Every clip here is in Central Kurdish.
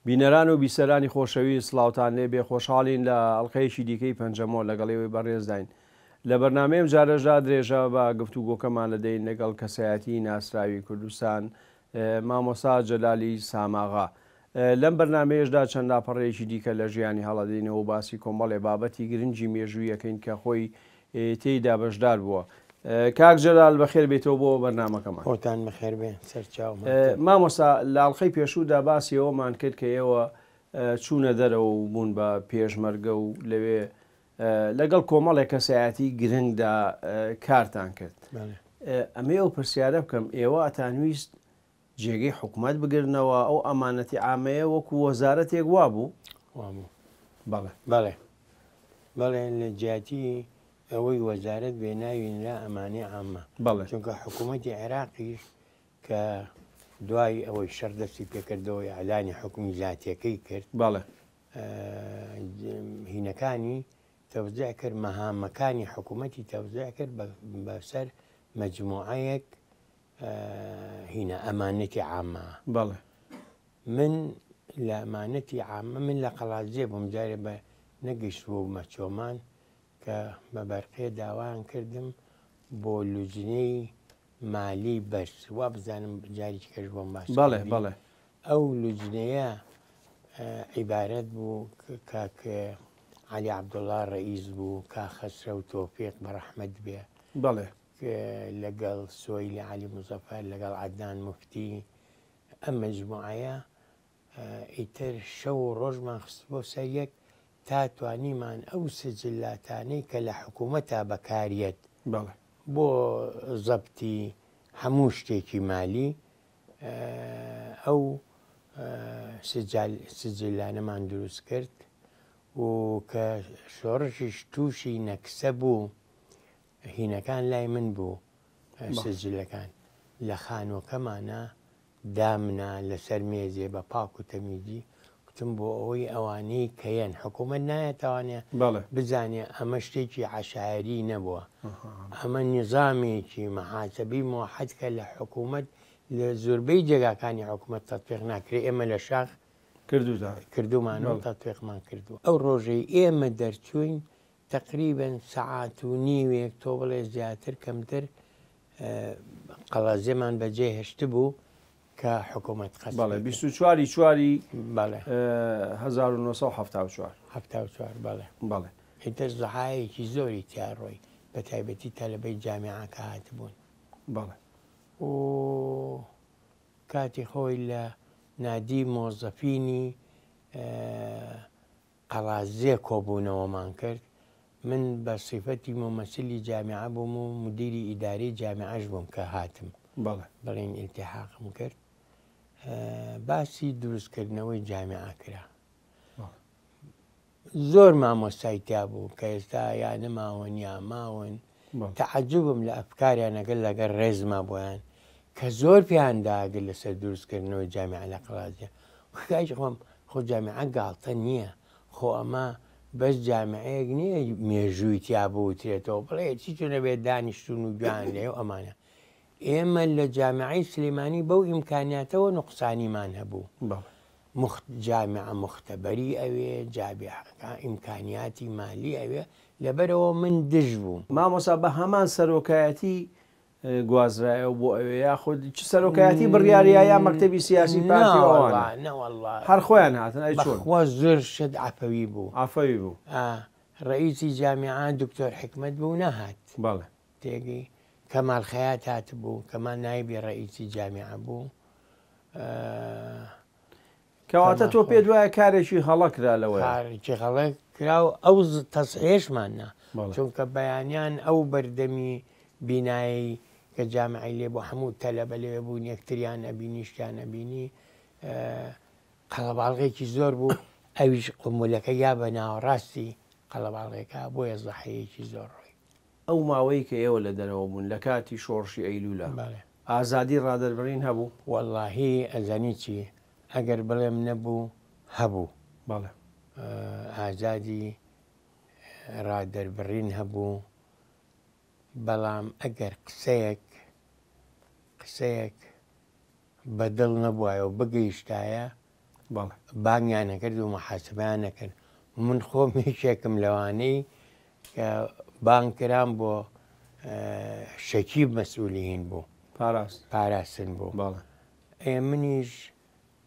بینەران و بیسەرانی خۆشەویست سڵاوتان لێ بێ خۆشحاڵین لە ئەڵقەیەکی دیکەی پەنجەمۆ لەگەڵ ئێوەی بەڕێزداین لە بەرنامەی ئەم جارەشدا درێژە بە گفتوگۆکەمان دەدەین لەگەڵ کەسایەتی ناسراوی کوردستان مامۆستا جەلالی ساماغا لەم بەرنامەیەشدا چەند لاپەڕەیەکی دیکە لە ژیانی هەڵەدەینەوە و باسی کۆمەڵێ بابەتی گرنگی مێژوویەکەین کە خۆی تێیدا بەشدار بووە. کاک جەلال بەخێر بێیتەوە بۆ بەرنامەکەمان. خۆتان بەخێر بێن سەرچاو. مامۆستا لە ئەڵقەی پێشوودا باسی ئەوەمان کرد کە ئێوە چوونە دەرەوە و بوون بە پێشمەرگە و لەوێ لەگەڵ کۆمەڵێک کەسایەتی گرنگدا کارتان کرد. ئەمەی ئەو پرسیارە بکەم ئێوە ئەتانویست جێگەی حکومەت بگرنەوە ئەو ئەمانەتی عامەیە وەکو وەزارەتێک وابوو؟ وابوو. بەڵێ. بەڵێ. بەڵێ لە جیاتی ئەوەی وەزارەت بێ ناوی نرا ئەمانی عامە. بەڵێ. چونکە حکوومەتی عێراقیش کە دوای ئەوەی شەڕ دەستی پێکردەوە ئیعلانی حوکمی زاتیەکەی کرد. بەڵێ. هینەکانی تەوزیع کرد مەهامەکانی حکوومەتی تەوزیع کرد بەسەر مەجموعەیەک هینە ئەمانەتی عامە. بەڵێ. من لە ئەمانەتی عامە من لە قەڵادزێ بووم جارێ بە نەگەیشتبوومە چۆمان کە بە بەرقێ داوایان کردم بۆ لوجنەی مالی بەرز وا بزانم جارێکی کەش بۆم باس بەڵێ بەڵێ. ئەو لوجنەیە عیبارەت بوو کاک عەلی عەبدوڵڵا ڕەئیس بوو کاک خەسرەو تۆفیق بە ڕەحمەت بێ. بەڵێ. لەگەڵ سۆیلی عەلی موزەفەر، لەگەڵ عەدنان موفتی، ئەم مەجموعەیە ئیتر شەو و ڕۆژمان خستبۆ سەر یەک تا توانیمان ئەو سجلاتانەی کە لە حکوومەتا بەکاریەت بۆ زەبتی هەموو شتێکی مالی ئەو سجلانەمان دروست کرد و کە شۆڕشیش تووشی نەکسە بوو هینەکان لای من بوو سجلەکان لە خانوەکەمانا دامنا لەسەر مێزێ بە پاک و تەمیزی کوتم بۆ ئەوەی ئەوانەی کە یەن حکوومەت نایەتوانێ بزانێ ئەمە شتێکی عەشایەری نەبووە ئەمە نیزامێکی مەحاسەبی مۆحەد کە لە حکوومەت لە زۆربەی جێگاکانی حکوومەت تەتبیق ناکرێ ئێمە لە شاخ کردومانە و تەتبیقمان کردووە ئەو ڕۆژەی ئێمە دەرچووین تەقریبەن سەعات و نیوێک تۆ بڵێ زیاتر کەمتر قەڵازێمان بەجێ هێشتبوو کە حکوومەت قەسفی بەڵێ 24 ی چواری بەڵێ 1974. 74 بەڵێ. بەڵێ. ئیتر زەحایەکی زۆری تیا ڕۆی بە تایبەتی تەلەبەی جامیعە کە هاتبوون. بەڵێ. و کاتی خۆی لە نادی مۆزەفینی قەڵادزێ کۆبوونەوەمان کرد، من بە سیفەتی مومەسیلی جامیعە بووم و مودیری ئیدارەی جامیعەش بووم کە هاتم بەڵێ. بڵێین ئیلتیحاقم کرد، باسی دروستکردنەوەی جامیعە کرا. بەڵێ. زۆر مامۆستای تیا بوو کە ئێستا یا نەماون یا ماون، بەڵێ. تەعەجوبم لە ئەفکاریان ئەکرد لەگەڵ ڕێزما بۆیان کە زۆر پێیان داگرت لەسەر دروستکردنەوەی جامیعە لە قەڵادزێ. کاکی خۆم خۆ جامیعە گاڵتە نییە، خۆ ئەمە بەس جامیعەیەک نییە مێژووی تیا بوترێتەوە بڵێ چی چونە بێت دانیشتون و گوێیان لێ و ئەمانە. ئێمە لە جامیعەی سلێمانی بەو ئیمکانیاتەوە نوقسانیمان هەبوو. بەڵێ. مخت جامیعە موختەبەری ئەوێ، جامیعەکە ئیمکانیاتی مالی ئەوێ، لەبەرئەوە من دژ بووم. مامۆستا بە هەمان سەرۆکایەتی گوازرایەوە بۆ ئەوێ یاخود چ سەرۆکایەتی بڕیاریا یا مەکتەبی سیاسی پارتی و ئەوانە؟ نەوەڵا هەر خۆیان هاتن ئەی چۆن؟ بەخوا زۆر شت عەفەوی بوو. عەفەوی بوو. ئا ڕەئیسی جامیعە دکتۆر حیکمەت بوو نەهات. بەڵێ. تێگەی کەمال خەیات هاتبوو کەمال نایبی ڕەئیسی جامیعە بوو. کەواتە تۆ پێت وایە کارێکی هەڵە کرا لەوەیە؟ کارێکی هەڵە کرا و ئەو تەسحیەشمان نا، چونکە بەیانیان ئەو بەردەمی بینایەی کە جامعەی لێ بوو هەموو تەلەبە لەوێ بوون یەکتریان ئەبینی شتیان ئەبینی قەڵەباڵغێکی زۆر بوو ئەویش قومبولەکە یا بە ناوەڕاستی قەڵەباڵغێکا بۆیە زەحەیەکی زۆر ڕۆی. ئەو ماوەی کە ئێوە لە دەرەوە بوون لە کاتی شۆڕشی ئەیلولا ئازادی ڕادەربڕین هەبوو؟ وەڵاهی ئەزانی چی ئەگەر بڵێم نەبوو هەبوو. بەڵێ. ئازادی ڕادەربڕین هەبوو بەڵام ئەگەر قسەیەک قسەیەک بە دڵ نەبوایە و بگەیشتایە. بانگیان نەکرد و محاسبیان نەکرد. من خۆم یەکێکم لەوانەی کە بانگ کرام بۆ شەکیب مەسئولی هین بوو، پاراستن بوو. ئێ منیش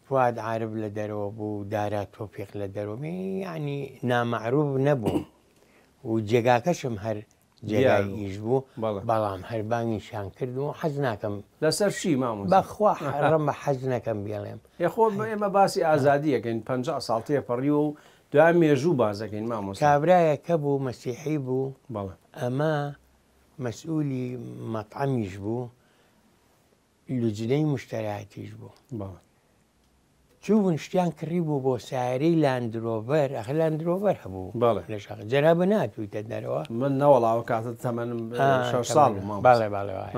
فواد عارف لە دەرەوە بوو، دارا تۆفیق لە دەرەوە، یعنی نامەعروف نەبووم و جێگاکەشم هەر جێگای ئیش بوو، بەڵام هەر بانگیشیان کردم و حەز ناکەم. لەسەر چی مامۆستا؟ بەخوا حەڕەمە حەز نەکەم بیڵێم. ئێ خۆ ئێمە باسی ئازادی ئەکەین، 50 ساڵ تێپەڕیوە و دوای مێژوو باس ئەکەین مامۆستا. کابرایەک هەبوو مەسیحی بوو، ئەمە مەسئولی مەتعەمیش بوو، لوجنەی مشتەراتیش بوو. چووبوون شتیان کڕی بوو بۆ سیارەی لاندرۆڤەر، ئەخر لاندرۆڤەر هەبوو لە شاخ. جەنابت نەهاتوویتە دەرەوە؟ من نەوەڵا ئەو کاتە تەمەنم 6 ساڵ بوو مامۆستا. بەڵێ بەڵێ وایە.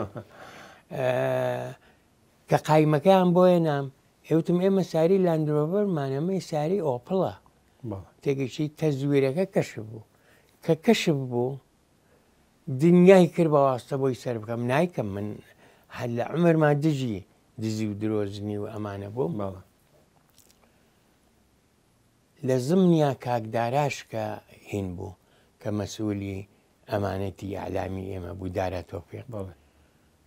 کە قایمەکەیان بۆ هێنام، ئێوتم ئێمە سیارەی لاندرۆڤەرمان، ئەمەی سیارەی ئۆپڵە. تێگەیشتی تەزویرەکە کەشف بوو. کە کەشف بوو دنیای کرد بە واستە بۆی سەر بکەم، نایکەم من هەر لە عومرما دژی دزی و درۆزنی و ئەمانە بووم. لە زمنیا کاک داراش کە هین بوو کە مەسئولی ئەمانەتی ئیعلامی ئێمە بوو، دارا تۆفیق.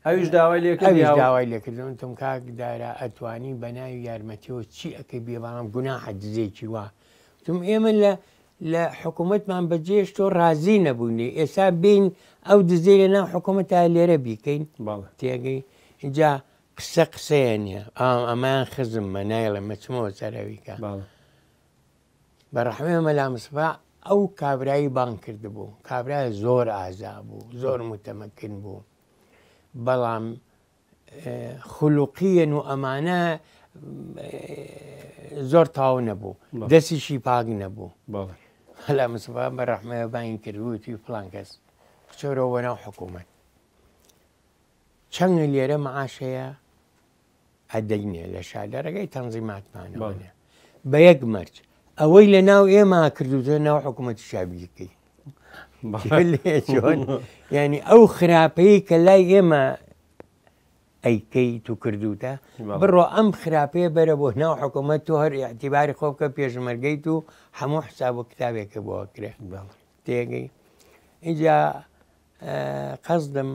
ئەویش داوای لێ کردی؟ ئەویش داوای لێ کردم، وتم کاک دارا ئەتوانی بە ناوی یارمەتیەوە چی ئەکەی بێ، بەڵام گوناحە دزێکی وا. وتم ئێمە لە لە حکوومەتمان بەجێشتۆ ڕازی نەبووین لێ، ئێستا بین ئەو دزەی لە ناو حکوومەت تا لێرە بیکەین. تێگەی؟ اینجا قسە قسەیە نییە. ئەمەیان خزممە، نایڵێم مەچمەوە سەرەویکە. بە ڕەحمێ مەلا مستەفا ئەو کابرایی بانگ کردبوو، کابرا زۆر ئازا بوو، زۆر متەمەکن بوو، بەڵام خولوقیەن و ئەمانە زۆر تاو نەبوو، دەستیشی پاک نەبوو. مەلا مستەفا بە ڕەحمێ بانگ کرد، وتی فڵان کەس بچۆرەوە بۆ ناو حکوومەت، چەند لێرە معاشەیە ئەدەینێ لە شار لە ڕێگەی تەنزیماتمانەوە بە یەک مەرج، ئەوەی لە ناو ئێمە کردوتە ناو حکوومەتی شابیکەی. چۆن؟ یعنی ئەو خراپەیە کە لای ئێمە ئەیکەی تو کردوتە، بڕۆ ئەم خراپەیە بەرە بۆ ناو حکوومەت، تۆ هەر ئیعتیباری خۆ بکە پێشمەرگەیت و هەموو حساب و کتابێکە بۆ ئەکرێ. تێگەی؟ اینجا قەزدم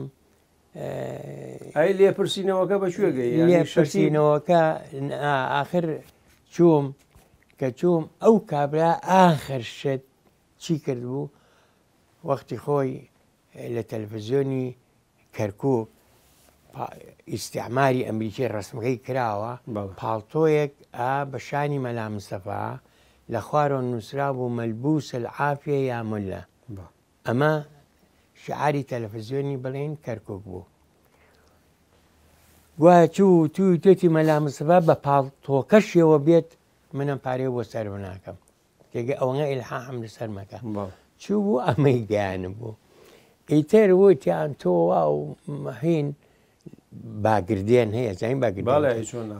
ئەی لێپرسینەوەکە بە کوێ گەی؟ یعنی لێپرسینەوەکە ئاخر چووم، کە چووم ئەو کابرا ئاخر شت چی کرد بوو؟ وەختی خۆی لە تەلەڤیزیۆنی کەرکووک ئیستعماری ئەمریکی ڕسمەکەی کراوە، پاڵتۆیەک ئا بە شانی مەلا مستەفا لە خوارەوە نووسرا بوو مەلبوس العافیە یا ملە. ئەمە شعاری تەلەفزیۆنی بڵێن کەرکک بوو. گوایە چوو توی توێتی مەلا مستەفا بە پاڵتۆکەشیەوە بێت منم پارەی بۆ سەرف ناکەم، تێگە ئەوەنە ئیلحاحم لەسەر مەکە. چوو بوو ئەمەی گەیانم بوو. ئیتر وتیان تۆ وا و هین باگردێن هەیە، زانین باگردێن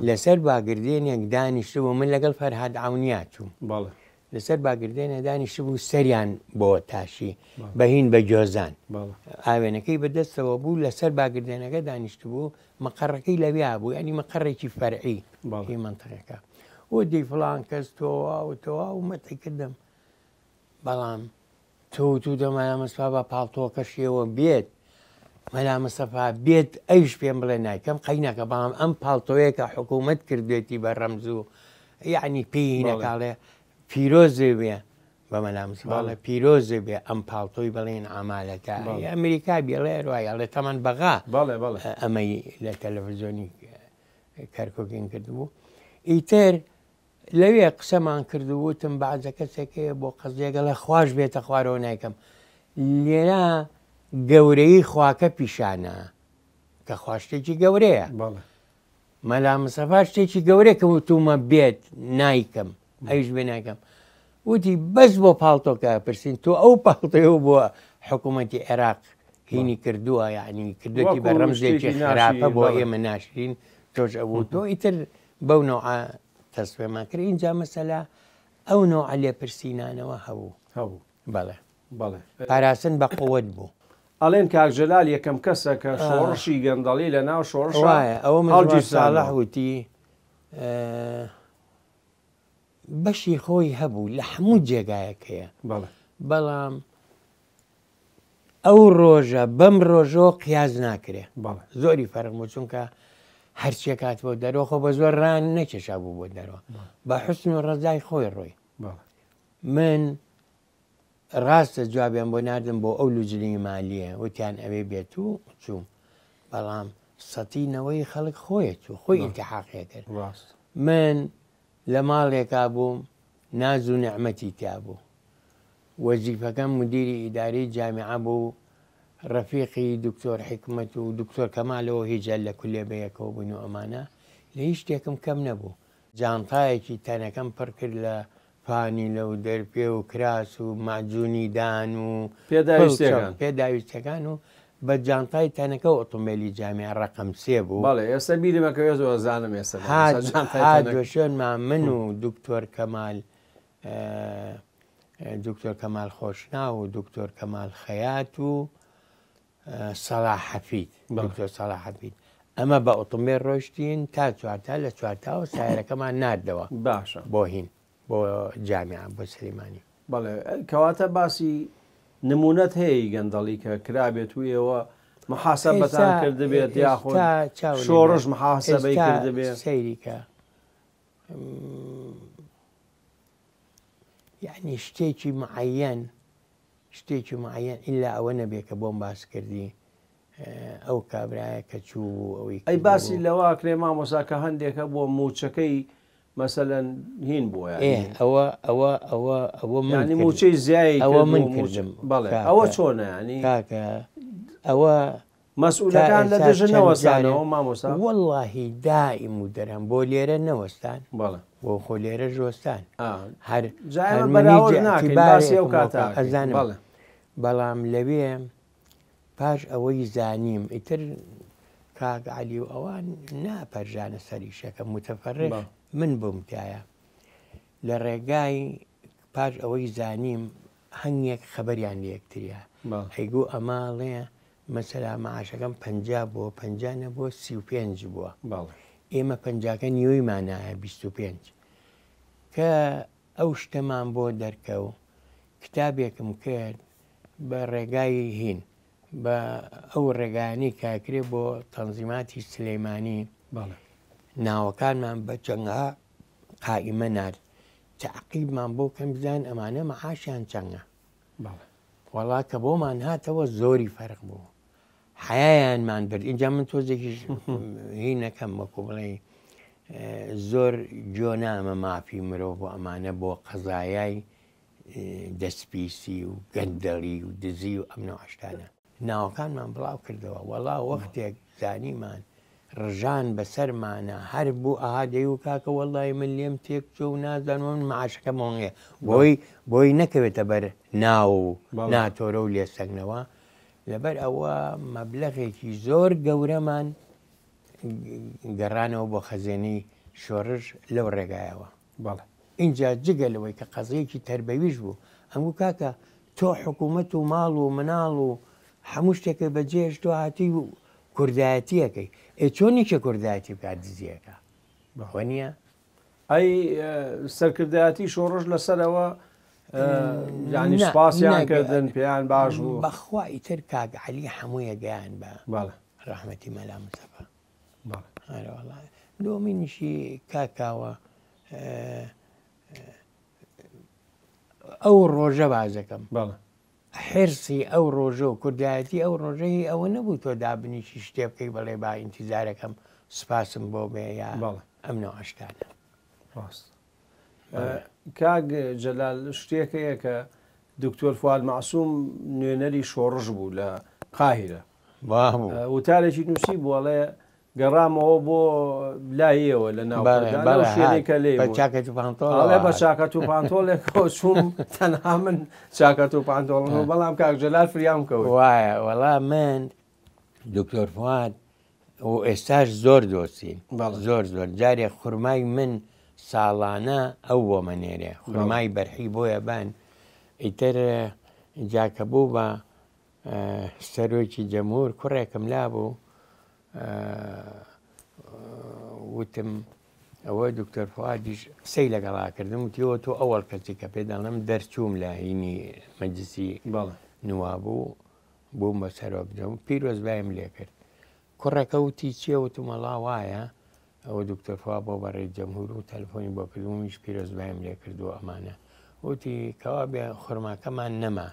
لەسەر باگردێنێک دانیشتبوو، من لەگەڵ فەرهاد عەونیا چووم. لەسەر باگردێنە دانیشتبوو، سەریان بۆ تاشی بەهین بە گۆزان، ئاوێنەکەی بەدەستەوە بوو، لەسەر باگردێنەکە دانیشتبوو، مەقەڕەکەی لەویا بوو، ینی مەقەڕێکی فەرعی هی مەنتەقەکە. و دی فڵان کەس تۆوا و تۆوا و مەتعی کردم، بەڵام تۆ و تو دە مەلا مستەفا بە پاڵتۆکەشیەوە بێت، مەلا مستەفا بێت ئەویش پێم بڵێ نایکەم قەینەکە، بەڵام ئەم پاڵتۆیە کە حکوومەت کردوێتی بە ڕەمز و یعنی پێی نەکاڵێ پیرۆزێ بێ بە مەلا مستەفا بڵێ پیرۆزێ بێ ئەم پاڵتۆی بڵێن عەمالەتە ئەمریکا بێڵێ ڕای ئەڵێ تەمەن بەغا ئەمەی لە تەلەڤیزیۆنی کەرکووکین کردبوو. ئیتر لەوێ قسەمان کرد و وتم بەعزە کەسێک هەیە بۆ قەزیەگەڵێ خواش بێتە خوارەوە نایکەم. لێرە گەورەی خواکە پیشانە کە خوا شتێکی گەورەیە. مەلا مستەفا شتێکی گەورەیە کە وتومە بێت نایکەم، ئەویش بێ نایکەم. وتی بەس بۆ پاڵتۆکە پرسین، تۆ ئەو پاڵتۆیە بۆ حکوومەتی عێراق هینی کردووە، یعنی کردوێتی بە ڕەمزێکی خراپە بۆ ئێمە ناشرین، تۆش ئەبوو تۆ ئیتر بەو نەوعە تەسفێمان کرد. اینجا مەسەلە ئەو نەوعە لێپرسینانەوە هەبوو. هەبوو. بەڵێ. پاراستن بە قووەت بوو. ئەڵێن کاک جەلال یەکەم کەسە کە شۆڕشی گەندەڵی لە ناو شۆڕشا وایە، ئەوە هەڵگیرساندووە. ساڵح وتی. بەشی خۆی هەبوو لە هەموو جێگایەک هەیە، بەڵام ئەو ڕۆژە بەم ڕۆژەوە قیاس ناکرێ، زۆری فەرق بوو، چونکە هەرچێک هات بۆ دەرەوە خۆ بە زۆر ڕان نەکێشا بوو بۆ دەرەوە، بە حوسن و ڕەزای خۆی ڕۆی. من ڕاستە جوابیان بۆ ناردم بۆ ئەو لوجنەی مالیە وتیان ئەوێ بێت و چووم، بەڵام سەتی نەوەی خەڵک خۆیە چوو، خۆی ئیلتیحاقیە کرد. من لە ماڵێکا بووم ناز و نعمەتی تیا بوو، وەزیفەکەم مدیری ئیداری جامیعە بوو، ڕەفیقی دکتۆر حیکمەت و دکتۆر کەمالەوە هیچ هەر لە کولێ بەیەکەوە بووین و ئەمانە، لە هیچ شتێکم کەم نەبوو. جانتایەکی تەنەکەم پڕ کرد لە فانیلە و دەرپێ و کراس و مەعجونی دان و پێداویستیەکان. پێداویستیەکان و بە جانتای تەنەکە و ئۆتۆمبێلی جامیعە ڕەقەم سێ بوو. بەڵێ ئێستا بیرم ئەکەوێت زۆر ئەزانم ئێستا هات هات بە شوێنمان من و دکتۆر کەمال دکتۆر کەمال خۆشناو و دکتۆر کەمال خەیات و سەڵاح حەفید، دکتۆر سەڵاح حەفید، ئەمە بە ئۆتۆمبێل ڕۆیشتین تا چوارتا، لە چوارتاوە سایەرەکەمان ناردەوە باشە بۆ هین بۆ جامیعە بۆ سلێمانی. بەڵێ کەواتە باسی نمونەت هەیە ی گەندەڵی کە کرابێت و ئێوە محاسبەتان کردبێت یاخود شۆڕش محاسبەی کردبێ؟ سەیری کە یعنی شتێکی معەن شتێکی معەیەن ئیلا ئەوە نەبێ کە بۆم باس کردی ئەو کابرایە کە چوو بوو ئەوی ئەی باسی لەوە ئەکرێ مامۆسا کە هەندێک هەبووە مووچەکەی مەسەلەن هین بووە ئێ ئەوە ئەوە ئەوە ئەوە من یانی مووچەی زیای ئەوە من کردم بەڵێ ئەوە چۆنە ینی کاکە ئەوە مەسئولەکان لە دژ نەوەستانەوە مامۆستا؟ وەڵاهی دائیم و دەرەم بۆ لێرە نەوەستان بەڵێ بۆ خۆ لێرە ژۆستان هەر جا ئێمە بەراورد ناکەین باسی ئەو کاتە ئەزانم بەڵێ بەڵام لەوێ پاش ئەوەی زانیم ئیتر کاک عەلی و ئەوان ناپەرژانە سەر ئیشەکە متفەرق من بووم تایە لە ڕێگای پاش ئەوەی زانیم هەنگێک خەبەریان لە یەکتریە ئەیگو ئەمە ئەڵێ مەسەلا معاشەکەم 50 بووە 50 نەبووە 35 بووە ئێمە پەنجاکە نیوەی مانایە 25 کە ئەو شتەمان بۆ دەرکەو کتابێکم کرد بە ڕێگای هین بە ئەو ڕێگایانەی کاکرێ بۆ تەنزیماتی سلەیمانی ناوەکانمان بە چەنگا قائیمە نارد تەعقیبمان بۆ کەم بزان ئەمانە مەعاشیان چەنگە وەڵا کە بۆمان هاتەوە زۆری فەرق بوو حیایانمان برد اینجا من تۆزێکیش هی نەکەم وەکو بڵێ زۆر جۆ نامە مافی مرۆڤ و ئەمانە بۆ قەزایای دەستپیسی و گەندەڵی و دزی و ئەم نەوعشتانە ناوەکانمان بڵاو کردەوە وەڵا وەختێک زانیمان ڕژان بەسەرمانە هەر بوو ئەها دەیوو کاکە وەڵی من لێم تێک چۆ و نازانم من معاشەکەم ئەوەنەیە بۆی بۆی نەکەوێتە بەر ناو و ناتۆرە و لێسەگنەوە لەبەر ئەوە مەبلەغێکی زۆر گەورەمان گەڕانەوە بۆ خەزێنەی شۆڕش لەو ڕێگایەوە. بەڵێ. ئینجا جگە لەوەی کە قەزیەکی تەربەویش بوو، ئەمگو کاکە تۆ حکوومەت و ماڵ و مناڵ و هەموو شتێکت بە جێهێشت تۆ هاتووی و کوردایەتی ئەکەی، ئێ چۆن یەکێ کوردایەتی بکات دزی ئەکا؟ وە نییە؟ ئەی سەرکردایەتی شۆڕش لەسەرەوە یانی سوپاسیان کردن پێیان باش بوو؟ بەخوا ئیتر کاک عەلی هەموویە گەیان بە ڕەحمەتی مەلا مستەفا. ئەرێ وەڵا لۆ منیشی کاک کاوە ئەو ڕۆژە بازەکەم حرسی ئەو ڕۆژە و کوردایەتی ئەو ڕۆژەی ئەوە نەبوو تۆ دابنیشی شتێ بکەی بەڵێ با ئینتیزارەکەم سپاسم بۆ بێ یا ئەم نەوەشتانە ڕاست کاک جەلال شتێک هەیە کە دکتۆر فواد مەعسوم نوێنەری شۆڕش بوو لە قاهیرە وتارێکی نووسی بوو ئەڵێ گەڕامەوە بۆ لایەوە لە ناو شوێنێک کە لێ ئەڵێ بە چاکەت و پانتۆڵێکەوە چووم تەنها من چاکەت و پانتۆڵم بەڵام کاک جەلال فریام کەوت وایە وەڵا من دکتۆر فواد و ئێستاش زۆر دۆستین زۆر زۆر جارێ خورمای من ساڵانە ئەو بۆ مەنێرێ خورمای بەرحی بۆیە بان ئیتر جاکە بوو بە سەرۆکی جەمهور کوڕێکم لابوو وتم. ئەوە دکتۆر فوادیش قسەی لەگەڵا کردم وتیەوە تۆ ئەوەڵ کەسی کە پێ دەڵێم دەرچووم لە هینی مەجلسی نواب و بووم بە سەرۆک جەم پیرۆزبایم لێ کرد کوڕەکە وتی چیە وتم وەڵا وایە ئەوە دکتۆر فوا بۆ بە ڕێی جەمهور و تەلەفۆنی بۆ کردم منیش پیرۆزبایم لێ کردو ئەمانە وتی کەوا بێ خورماکەمان نەما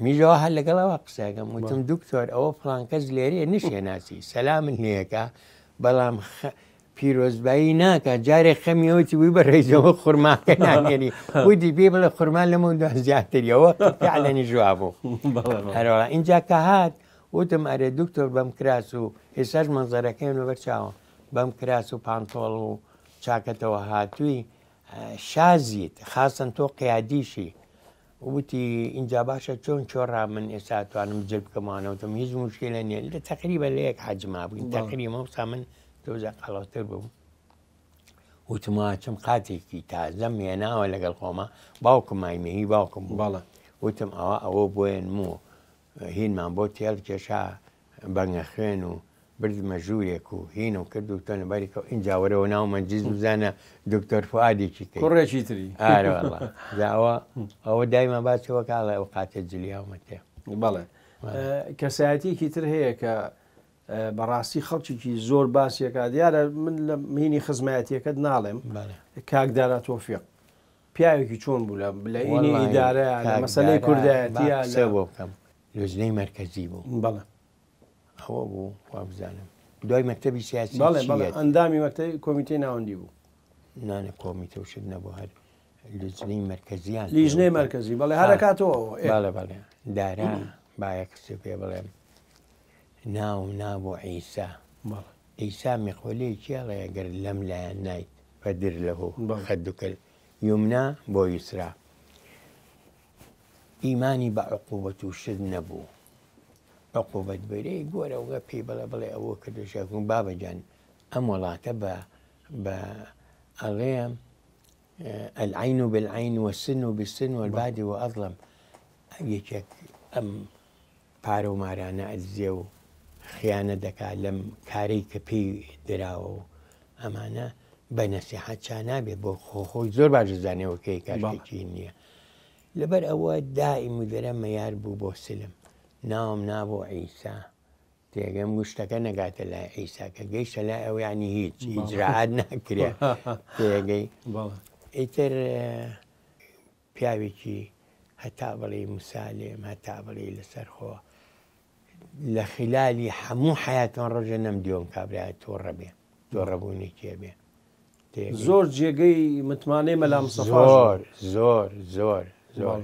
میژەوە هەر لەگەڵەوە قسەکەم وتم دکتۆر ئەوە فڵان کەس لێرەیە نشێ ناسی سەلامن لەکە بەڵام پیرۆزبایی ناکە جارێ خەمیەوەتی بووی بە ڕێزەوە خورماکە نانێنی وتی پێی بڵێ خورما لەمە دو زیاتریەوە فعلەنی جواب بوو هەروەڵا اینجا کە هات وتم ئەرێ دکتۆر بەم کراس و ئێستاش مەنزەرەکەیم لەبەر چاوە بەم کراس و پانتۆڵ و چاکەتەوە هاتووی شازیت خاصەن تۆ قیادیشی وتی ئینجا باشە چۆن چۆڕا من ئێستا توانم جل بکەمانە وتم هیچ مشکلە نییە لە تقریبا لە یەک حەجما بووین تقریبا وسا من تۆزە قەڵەوتر بووم وتم واچم قاتێکی تازەم هێناوە لەگەڵ خۆما باوکم مایمەهی باوکم بوو بەڵێ وتم ئەوە ئەوە بۆیەنم و هینمان بۆ تێل کێشا بەنگە خوێن و بردمە ژوورێک و هینم کرد و تۆ لەبەری کەو ئینجا وەرەوە ناو مەجلیس بزانە دکتۆر فوئادێکی کەی کوڕێکی تری ئارە والله جا ئەوە ئەوە دایمە باسی وەک ئاڵێ ئەو قاتە جلیاومە تێ بەڵێ کەسایەتیەکی تر هەیە کە بەڕاستی خەڵکێکی زۆر باسیەکە دیارە من لە مینی خزمایەتیەکەت ناڵێم کاک دارا تۆفیق پیاوێکی چۆن بوو لە لە ئینی وەڵڵاهی ئیدارە لە کاک مەسەلەی دارا با کوردایەتیە قسە لە بۆ بکەم لوجنەی مەرکەزی بوو بەڵێ ئەوە بوو وابزانم دوای مەکتەبی سیاسی بەڵێ بەڵێ چییەت ئەندامی مەکتەبی کۆمیتەی ناوەندی بوو نانە کۆمیتە و شت نەبوو هەر لجنەی مەرکەزیان لیژنەی پێوتن. مەرکەزی بەڵێ آه. هەرەکاتەوە ئەوە ئێ. بەڵێ بەڵێ دارا با یەک قسە پێ بڵێم ناوم نابوو عیسا بەڵێ عیسا میقۆلەیەکی ئەڵێ گەر لەم لایەن نایت فدر له بەڵێ. خدک یومنا بۆ یسرا ئیمانی بە عقوبەت و شت نەبوو عقوبەت بەرەی گۆرەوگە پێی بڵێ بڵێ ئەوە کردو شەکوم بابە گیان ئەم وڵاتە بە بە ئەڵێ العین بالعین والسن بالسن والبادی وأظلم یەکێک ئەم پارە و مارانە ئەدزێ و خیانەت دەکا لەم کارەی کە پێی دراوە و ئەمانە بە نەسیحەت چا نابێ بۆ خۆ خۆی زۆر باش دەزانێ وە کەی کاشتێکی نییە لەبەر ئەوە دائیم و دەرە مەیار بوو بۆ سلم ناوم نابوو عیسا تێگەم گوشتەکە نەگاتە لای عیسا کە گەیشتە لای ئەو یعنی هیچ ئیجراعات ناکرێ تێگەی ئیتر پیاوێکی هەتا بڵێی مسالم هەتا بڵێی لەسەرخۆ لە خلالی هەموو حیاتمان ڕۆژە نەمدیوم کابرا تووڕە بێ تووڕەبوونێکی بێ زۆر جێگەی متمانەی مەلا مستەفا زۆر زۆر زۆر زۆر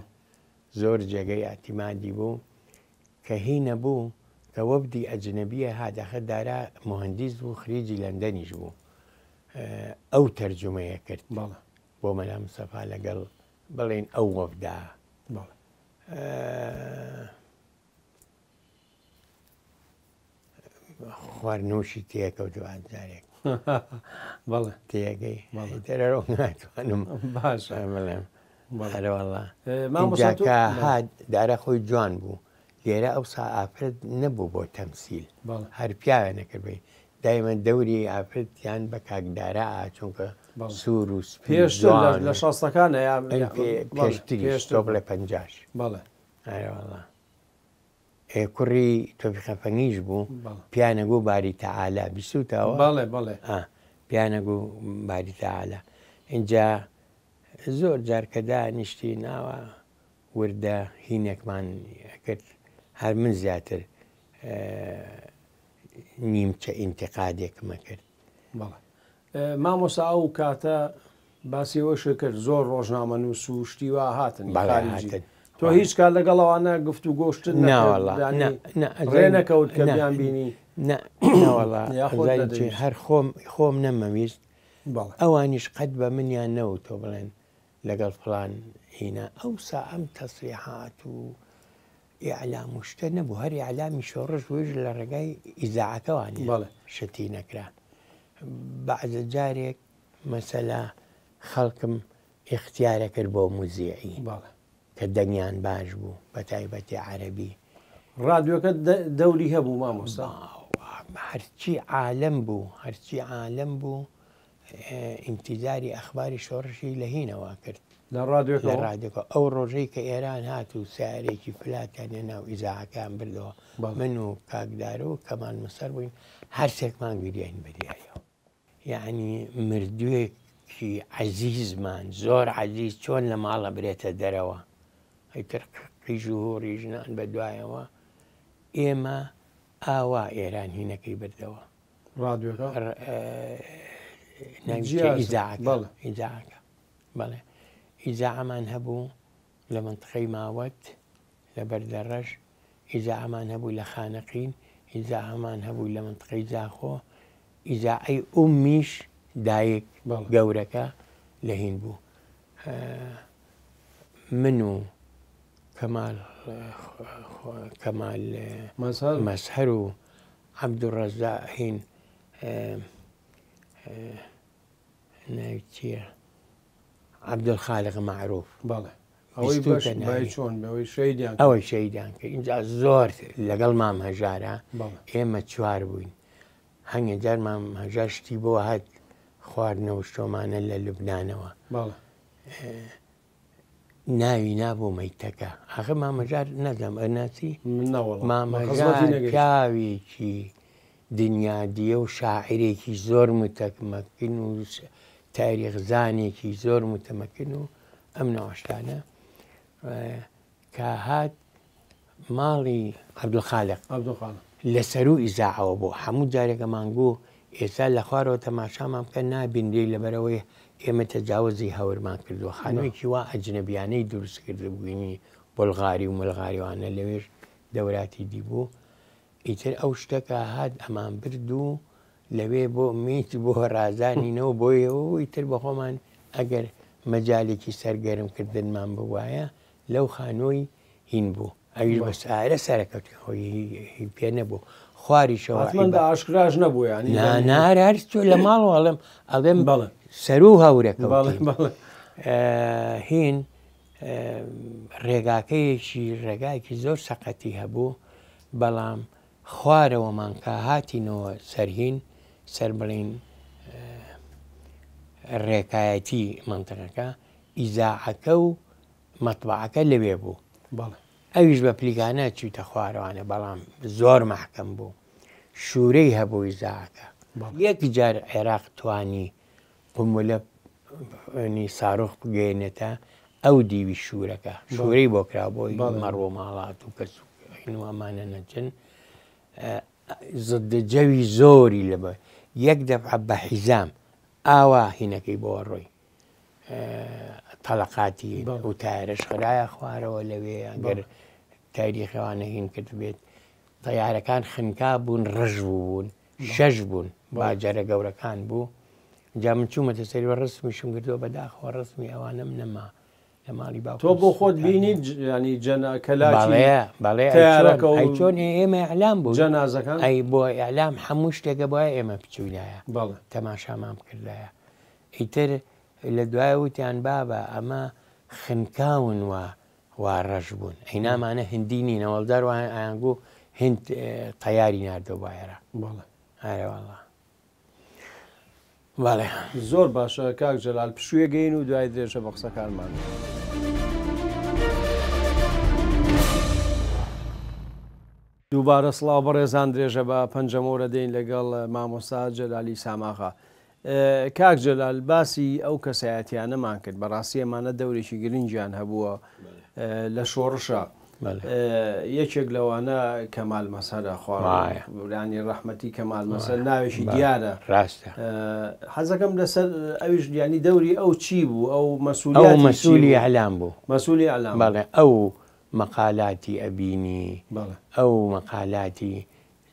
زۆر جێگەی ئاعتیمادی بوو کە هی نەبوو کە وەفدی ئەجنەبیە هات ئەخر دارا مهندیس بوو خریجی لەندەنیش بوو ئەو تەرجومەیە کرد بەڵێ بۆ مەلا مستەفا لەگەڵ بڵێن ئەو وەفدا بەڵێ خواردنۆشی تێکەوتوە جارێک بەڵێ تێگەی تەرەوە ناتوانم باشە بڵێم هەرواڵا مامۆستا تۆ- کە هات دارە خۆی جوان بوو لێرە ئەوسا ئافرەت نەبوو بۆ تەمسیل بەڵێ. هەر پیاوێ نەکردبێ دایمە دەوری ئافرەتیان بە کاک دارا ئا چونکە بەڵێ. سوور و سپی پێشتر لە- جوان لە و- شەستەکانە یا ئەی یا- پێ- بەڵێ، پێشتریش پێشتر تۆ بڵێ پەنجاش بەڵێ ئەرێ وەڵا ئێ کوڕی تۆفیق ئەفەنگیش بوو بەڵێ. پیانەگوو باری تەعالا بیستووتەوە بەڵێ بەڵێ ئا پیانەگوو باری تەعالا ئینجا زۆر جار کە دانیشتی ناوە وردە هینێکمان ئەکرد هەر من زیاتر نیمچە ئینتقادێکم ئەکرد. بەڵێ مامۆستا ئەو کاتە باسی ئەوەشت کرد زۆر ڕۆژنامەنووس و شتی وا هاتن بەڵێ خارجی هاتن. تۆ هیچ کات لەگەڵ ئەوانە گفت و گۆشتت نا نەکرد وەڵا یانی نا نا ڕێ نەکەوت کە نا بیان بینی نا نەوەڵا یاخود ئەزانی چی نەدەویست هەر خۆم خۆم نەمەویست بەڵێ ئەوانیش قەت بە منیان نەوت تۆ بڵێن لەگەڵ فڵان هینا ئەوسا ئەم تەسریحات و ئیعلام و شتە نەبوو هەر ئیعلامی شۆڕش بوویش لە ڕێگای ئیزاعەکەوانە بەڵێ. شتی نەکرا بەعزە جارێک مەسەلا خەڵکم ئیختیارە کرد بۆ موزیعی بەڵێ. کە دەنگیان باش بوو بە تایبەتی عەرەبی. ڕادیۆکە دەوری هەبوو مامۆستا؟ هەرچی عالەم بوو هەرچی عالەم بوو. ئینتیزاری ئەخباری شۆڕشی لە هینەوە کرد. لە ڕادیۆکەوە؟ لە ڕادیۆکەوە. ئەو ڕۆژەی کە ئێران هات و سەیارەیەکی فلاتیان هێنا و ئیزاعەکەیان بردەوە، من و کاک دارۆ و کەمال مەسەر بووین، هەرسێکمان گریاین بە دیاریەوە. یەعنی مردووێکی عەزیزمان، زۆر عەزیز چۆن لە ماڵ ئەبرێتە دەرەوە، ئیتر قیژ و هوڕی ژنان بە دوایەوە، ئێمە ئاوا ئێران هینەکەی بردەوە. ڕادیۆکە؟ ناوی چیە؟ ئیزاعەکە. ئیزاعەکە. بەڵێ. ئیزاعەمان هەبوو لە مەنتقەی ماوەت، لە بەردەڕەش، ئیزاعەمان هەبوو لە خانەقین، ئیزاعەمان هەبوو لە مەنتقەی زاخۆ، ئیزاعەی ئومیش دایک گەورەکە لە هین بوو. من و کەمال کەمال مەزهەر و عەبدولڕەزاق هین ناوی چییە؟ عەبدولخالق مەعروف. بەڵێ. ئەوەی بەش بای چۆن ئەوەی شەهیدیان کرد. ئەوەی شەهیدیان کرد. ئینجا زۆر لەگەڵ مام هەژارە ئێمە چوار بووین. هەنگێ جار مام هەژار شتی بۆ هات خواردنەوە شتۆمانە لە لوبنانەوە. بەڵێ. ناوی نابوو مەیتەکە. ئاخر مام هەژار نازانم ئەناسی؟ نەوەڵا. مام بە خزمەتی هەژار نەگەیشتم. پیاوێکی دنیادیە و شاعیرێکی زۆر متەمەکن و تاریخزانێکی زۆر متەمەکن و ئەم نەوە شتانە کە هات ماڵی عەبدولخالق عەبدولخالق. لە سەروو ئیزاعەوە بوو هەموو جارێک ئەمانگوو ئێستا لە خوارەوە تەماشامان بکە نابینرێی لەبەرئەوەی ئێمە تەجاوزی هەورمان کردووە خانوویەکی وا ئەجنەبیانەی دروست کردبووینی بولغاری و ملغاریوانە لەوێش دەوراتی دی بوو ئیتر ئەو شتە کە هات ئەمان برد و لەوێ بۆ میت بۆ ڕازانینەوە بۆیەوە و ئیتر بە خۆمان ئەگەر مەجالێکی سەرگەرم کردنمان ببوایە لەو خانووی هین بوو ئەویش بە سارە سەرەکەوتی خۆی هی پێ نەبوو خواریشەوە حتمما بە ئاشکراش نەبوو یانی نا نا هەر هەر چۆ لە ماڵەوە ئەڵێم ئەڵێم بەڵێ سەروو هەورەکەوتی بەڵێ بەڵێ هین ڕێگاکەیەکی ڕێگایەکی زۆر سەقەتی هەبوو بەڵام خوارەوەمان کە هاتینەوە سەر هین سەر بڵین ڕێکایەتی مەنتقەکە ئیزاعەکە و مەتبەعەکە لەوێ بوو بەڵێ. ئەویش بە پلیکانە چوویتە خوارەوانە بەڵام زۆر مەحکەم بوو شوورەی هەبوو ئیزاعەکە بەڵێ. یەک جار عێراق توانی قومبولە نی ساروخ بگەیەنێتە ئەو دیوی شوورەکە بەڵێ. شوورەی بۆ کرا بۆی بەڵێ. مەڕ و ماڵات و کەس و هین و ئەمانە نەچن زدە جەوی زۆری لەبە یەک دەفعە بە حیزام ئاوا هینەکەی بۆ ڕۆی تەلەقاتی و تایرەش خرایە خوارەوە لەوێ ئەگەر تایری خەوانە هین کرد بێت تەیارەکان خنکا بوون ڕژ بوون شەش بوون باجەرە گەورەکان بوو جا من چوومەتە سەری و ڕسمیشم کردووە بەداخەوە ڕسمی ئەوانەم نەما لە ماڵی باوکم تۆ بۆ خۆت سووتاندم. بینیت ینی جەنا کەلاکی بەڵێ بەڵێ ئەی چۆن تەیارەکە و ئەی چۆن ئێمە ئیعلام بووین جەنازەکان؟ ئەی بۆ ئیعلام هەموو شتێکە بۆیە ئێمە بچووینایە بەڵێ. تەماشامان بکردایە ئیتر لە دوای وتیان بابە ئەمە خنکاون وا وا ڕەش بوون ئەی نامانە هندی نین ئەوەڵجار وایان ئەیانگوو هند تەیاری ناردەوە بۆ عێراق بەڵێ. ئەرێ واللە بەڵێ. زۆر باشە کاک جەلال پشوویەک گەین و دوای درێژە بە قسەکانمان. دووبارە سڵاو بەڕێزان درێژە بە پەنجەمۆرە دەین لەگەڵ مامۆستا جەلالی ساماغا. کاک جەلال باسی ئەو کەسایەتیانەمان کرد بەڕاستی ئەمانە دەورێکی گرنگیان هەبووە لە شۆڕشە یەکێک لەوانە کەمال مەسەرە خوارانی ڕەحمەتی کەمال مەسەر ناوێکی دیارە ڕاستە حەزەکەم لەسەر ئەویش دیانی دەوری ئەو چی بوو ئەو مەسوولی ئەو مەسوولی ئەلام بوو مەسوولی ئەلام بەڵێ ئەو مەقالاتی ئەبینی ئەو مەقالاتی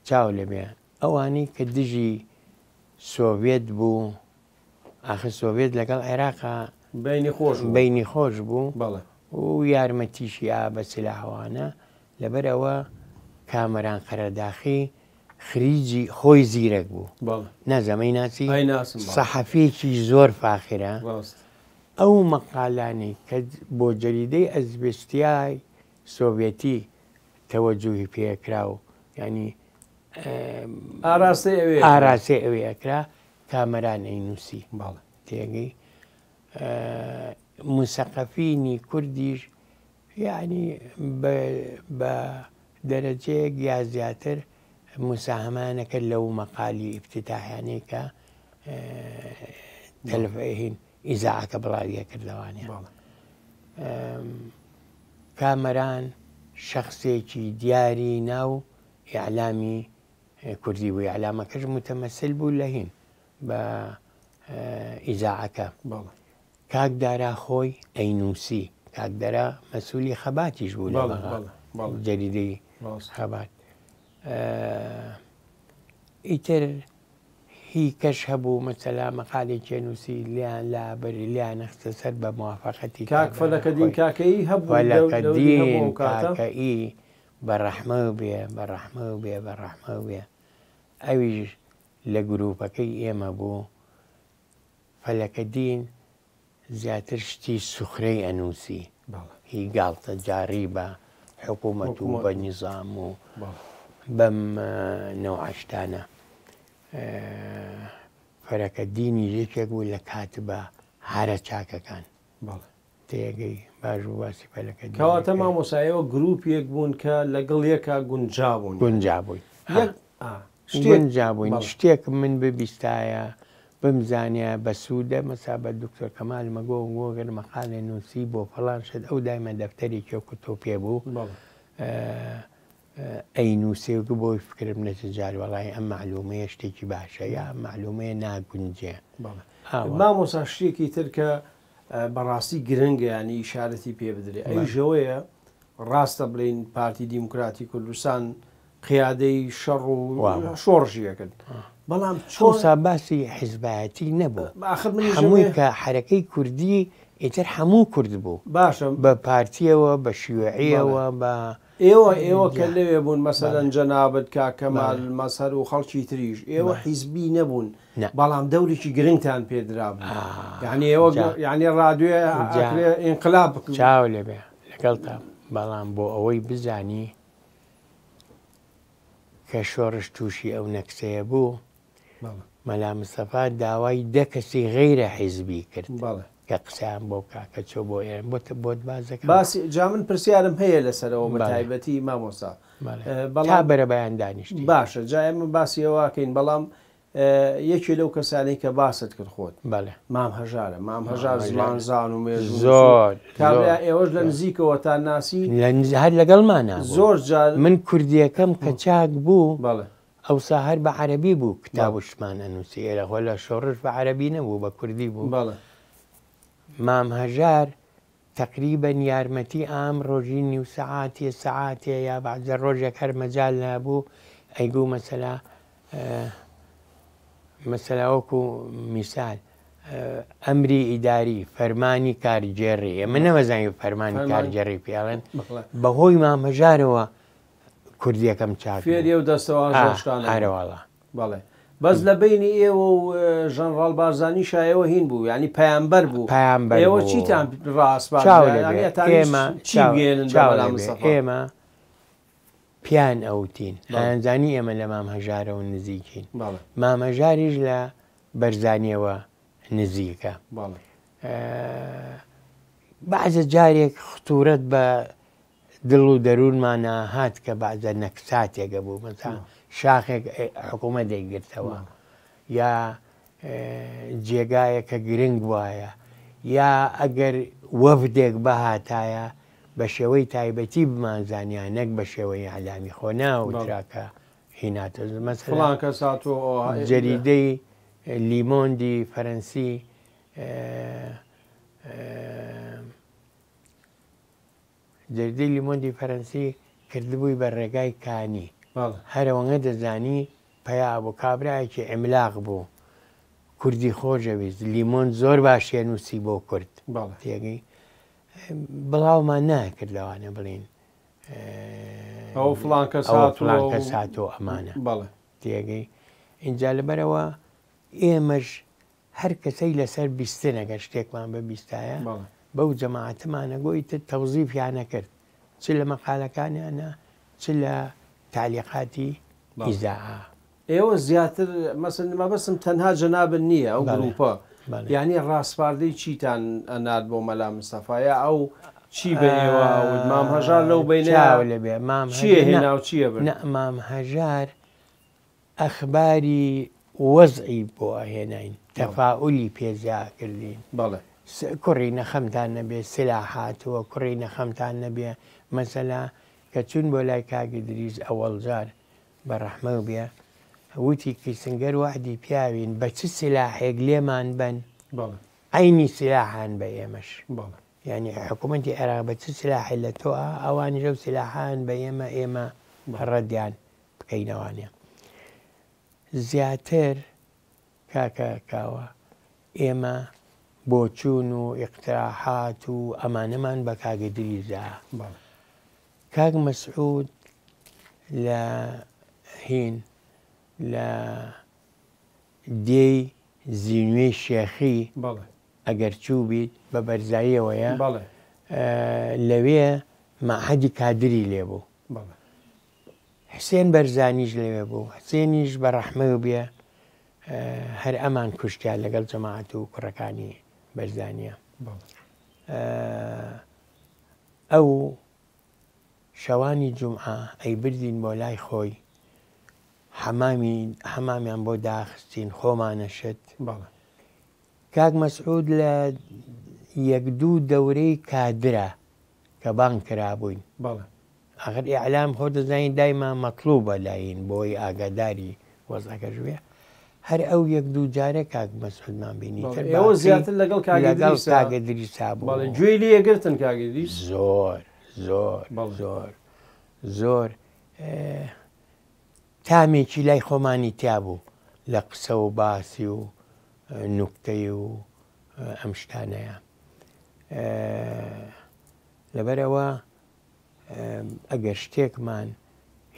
چاو لەبێ ئەوانەی کە دژی سۆڤێت بوو ئاخر سۆڤێت لەگەڵ عێراقا بەینی خۆش بوو بەینی خۆش بوو بەڵێ. و یارمەتیشی ئا بە سلاحوانە لەبەر ئەوە کامەران قەرەداخی خریجی خۆی زیرەک بوو بەڵێ. نازانم ئەیناسی ئەیناسم بەڵێ. سەحەفیەکی زۆر فاخرە ڕاست. ئەو مەقالانەی کە بۆ جەریدەی ئەزبستیای سۆڤێتی تەوەجوهی پێکرا و یانی ئاراستەی ئەوێ ئەکرا. ئاراستەی ئەوێ ئەکرا. کامەران ئەینووسی. بەڵێ. تێگەی؟ موسەقەفینی کوردیش یەعنی بە بە دەرەجەیەک یا زیاتر موساهەمەیان ئەکرد لەو مەقالی ئیفتیتاحیانەی کە تەلف هین ئیزاعەکە بڵاوی ئەکردەوانێ. بەڵێ. کامەران شەخسێکی دیاری ناو ئیعلامی کوردی بوو، ئیعلامەکەش موتەمەسل بوو لە هین بە ئیزاعەکە. بەڵێ. کاک دارا خۆی ئەینووسی، کاک دارا مەسوولی خەباتیش بوو لە بەغا، جەریدەی خەبات. ئیتر هی کەش هەبوو مەسەلا مەقالێکی نووسی لێیان لابرد لێیان نەخستە سەر بە موافەقەتی کاک فەلەکەدین کاکەیی هەبوو فەلەکەدین کاکەیی بە ڕەحمە بێ بە ڕەحمە بێ بە ڕەحمە بێ ئەویش لە گروپەکەی ئێمە بوو فەلەکەدین زیاتر شتی سوخرەی ئەنووسی، هی گاڵتەجاڕی بە حکوومەت و بە نیزام و بەم نەوعە شتانە. فەرەکەدینیش یەکێک بوو لە کاتبە هەرە چاکەکان. تێگەی باش بوو باسی فەلەکەدین کەواتە مامۆستا ئێوە گرووپێک بوون کە لەگەڵ یەکا گونجابوون. گونجابووین. یەک گونجابووین. شتێک من ببیستایە بمزانیایە بەسوودە مەسا بە دکتۆر کەمال مەگۆ گۆ گەر مەقالێ نووسی بۆ فەڵان شت ئەو دایمە دەفتەرێکی وەکو تۆ پێ بوو ئەینووسێ و بۆی فکرم نەچێ جار وەڵای ئەم مەعلومەیە شتێکی باشە یا ئەم مەعلومەیە ناگونجێ. مامۆستا شتێکی تر کە بەڕاستی گرنگە یانی ئیشارەتی پێ بدرێ ئەویش ئەوەیە ڕاستە بڵێین پارتی دیموکراتی کوردستان قیادەی شەڕ و شۆڕشی ئەکرد بەڵام چۆن ئەوسا باسی حیزبایەتی نەبوو ئاخر منیش هەمووی ئەمەوێ کە حەرەکەی کوردی ئیتر هەموو کورد بوو باشە بە پارتیەوە بە بەڵێ شیوعیەوە بە ئێوە ئێوە کە جا لەوێ بوون مەسەلەن بەڵێ جەنابت کاک کەمال بەڵێ مەزهەر و خەڵکی تریش ئێوە بەڵێ حیزبی نەبوون نا بەڵام دەورێکی گرنگتان پێ درابوو ئا یانی ئێوە جا یانی ڕادوێ جا ئەکرێ ئینقلاب چاو لێبێ لەگەڵتام بەڵام بۆ ئەوەی بزانی کە شۆڕش تووشی ئەو نەکسەیە بوو، مەلا مستەفا داوای دە کەسی غەیرە حیزبی کرد کە قسەیان بۆ بکا کە چۆ بۆ ئێران. بۆت بۆت باس دەکەم. باسی جا من پرسیارم هەیە لەسەرەوە بە تایبەتی مامۆستا بەڵام تا بەرەبەیان دانیشتین. باشە جا ئێمە باسی ئەوە ئەکەین بەڵام یەکێ لەو کەسانەی کە باست کرد خۆت بەڵێ. مام هەژارە مام هەژار زمانزان و مێژوونووس و زۆر کابرا زۆر ئێوەش لە نزیکەوەتان ناسی لە نز هەر لەگەڵمانا بوو زۆر جار من کوردییەکەم کە چاک بوو بەڵێ. ئەوسا هەر بە عەرەبی بوو کتاب بەڵێ. و شتمان ئەنووسی ئێرە خۆ لە شۆڕش بە عەرەبی نەبوو بە کوردی بوو بەڵێ. مام هەژار تەقریبەن یارمەتی ئام ڕۆژی نیو سەعاتێ سەعاتێ یا بەعزە ڕۆژێک هەر مەجال نابوو ئەیگوو مەسەلا مەسەلا وەکو میسال ئەمری ئیداری فەرمانی کارگێڕی ئێمە نەمەزانی فەرمانی کارگێڕی پێڵێن بەهۆی مامەژارەوە کوردیەکەم چاک فێری ئەو دەستەواژە شتانە ئارەواڵا بەڵێ بەس لە بەینی ئێوە و ژەنڕاڵ بارزانی شا ئێوە هین بوو یانی پەیامبەر بوو پەیامبەر ئێوە بوو. چیتان ڕاسپارد چاو یانی لێبێ ئەتان ئێمە چی چاو بگەیەنن بە چاو مەلا لێبێ مستەفا؟ ئێمە پیان ئەوتین بەڵێ. ئەیانزانی ئێمە لە مام هەژارەوە نزیکین بەڵێ. مام هەژاریش لە بەرزانیەوە نزیکە بەڵێ. بەعزە جارێک ختورەت بە دڵ و دەروونمانا هات کە بەعزە نەکساتێک ئەبوو مەسا شاخێک حکوومەت دەیگرتەوە یا جێگایە کە گرنگ وایە یا ئەگەر وەفدێک بهاتایە بە شێوەی تایبەتی بمانزانیا نەک بە شێوەی ئیعلامی خۆ ناوترا کە هیناتە مەسەلەن فڵان کەس هاتووە ئەوها جەریدەی لیمۆندی فەرەنسی جەریدەی لیمۆندی فەرەنسی کردبووی بە ڕێگای کانی. هەر ئەوەنە دەزانی پەیا بوو. کابرایەکی عیملاق بوو. کوردی خۆشەویست. لیمۆند زۆر باش ئەنووسی بۆ کورد. تێگەی؟ بڵاومان ناکرد لەوانە بڵێین ئەوە فڵان کەس ئەوە هاتووە فڵان و کەس هاتووە ئەمانە. تێگەی؟ ئینجا لەبەرئەوە ئێمەش هەر کەسەی لەسەر بیستن ئەگەر شتێکمان ببیستایە بەو جەماعەتەمانە گۆ ئیتر تەوزیفیانە کرد چ لە مەقالەکانیانە چ لە تەعلیقاتی ئیزاعە. ئێوە زیاتر مەسەن مەبەستم تەنها جەنابت نییە ئەو گروپە یانی ڕاسپاردەی چیتان ئەنارد بۆ مەلا مستەفا یا ئەو چی بە ئێوە ئەوت مام هەژار لەو بەینە چاو لەبێ مام چیە هێنا و چیە برد؟ نە مام هەژار ئەخباری وەزعی بۆ ئەهێناین تەفاولی پێ زیا کردین بەڵێ. کوڕی نەخەمتان نەبێ سلاح هاتووە کوڕی نەخەمتان نەبێ مەسەلا کە چوون بۆ لای کاک ئیدریس ئەوەڵ جار بە ڕەحمەو بێ وتی کیسنگەر وەعدی پیاوین بە چ سلاحێک لێمان بەن عەینی سلاحان بە ئێمەش یانی حکوومەتی عێراق بە چ سلاحێ لە تۆ ئەوانیش ئەو سلاحان بە ئێمە ئێمە ڕەدیان بکەینەوانێ زیاتر کاکە کاوە ئێمە بۆچوون و ئیقتراحات و ئەمانەمان بە کاک ئیدریس دا. کاک مەسعود لە هین لە دێی زینوێی شێخی ئەگەر چووبیت بە بەرزاییەوەیە لەوێ مەعهەدی کادری لێ بوو. حسێن بەرزانیش لەوێ بوو حسێنیش بە ڕەحمەو بێ هەر ئەمان کوشتیان لەگەڵ جەماعەت و کوڕەکانی بەرزانیە ئەو شەوانی جومعە ئەیبردین بۆ لای خۆی حەمامی حەمامیان بۆ داخستین خۆمانە شت کاک مەسعود لە یەک دوو دەورەی کادرە کە بانگ کرابووین. بەڵێ. ئاخر ئیعلام خۆ دەزانی دایما مەتڵوبە لاین بۆی ئاگاداری وەزعەکەش بێ. هەر ئەو یەک دوو جارە کاک مەسعودمان بینی. بەڵێ. تر ئێوە باقی زیاتر لەگەڵ کاک لەگەڵ ئیدریسا؟ کاک ئیدریسا بەڵێ. بوو. گوێی لێ ئەگرتن کاک ئیدریس؟ زۆر زۆر بەڵێ. زۆر زۆر تامێکی لای خۆمانی تیا بوو لە قسە و باسی و نوکتەی و ئەم شتانەیە. لەبەرئەوە ئەگەر شتێکمان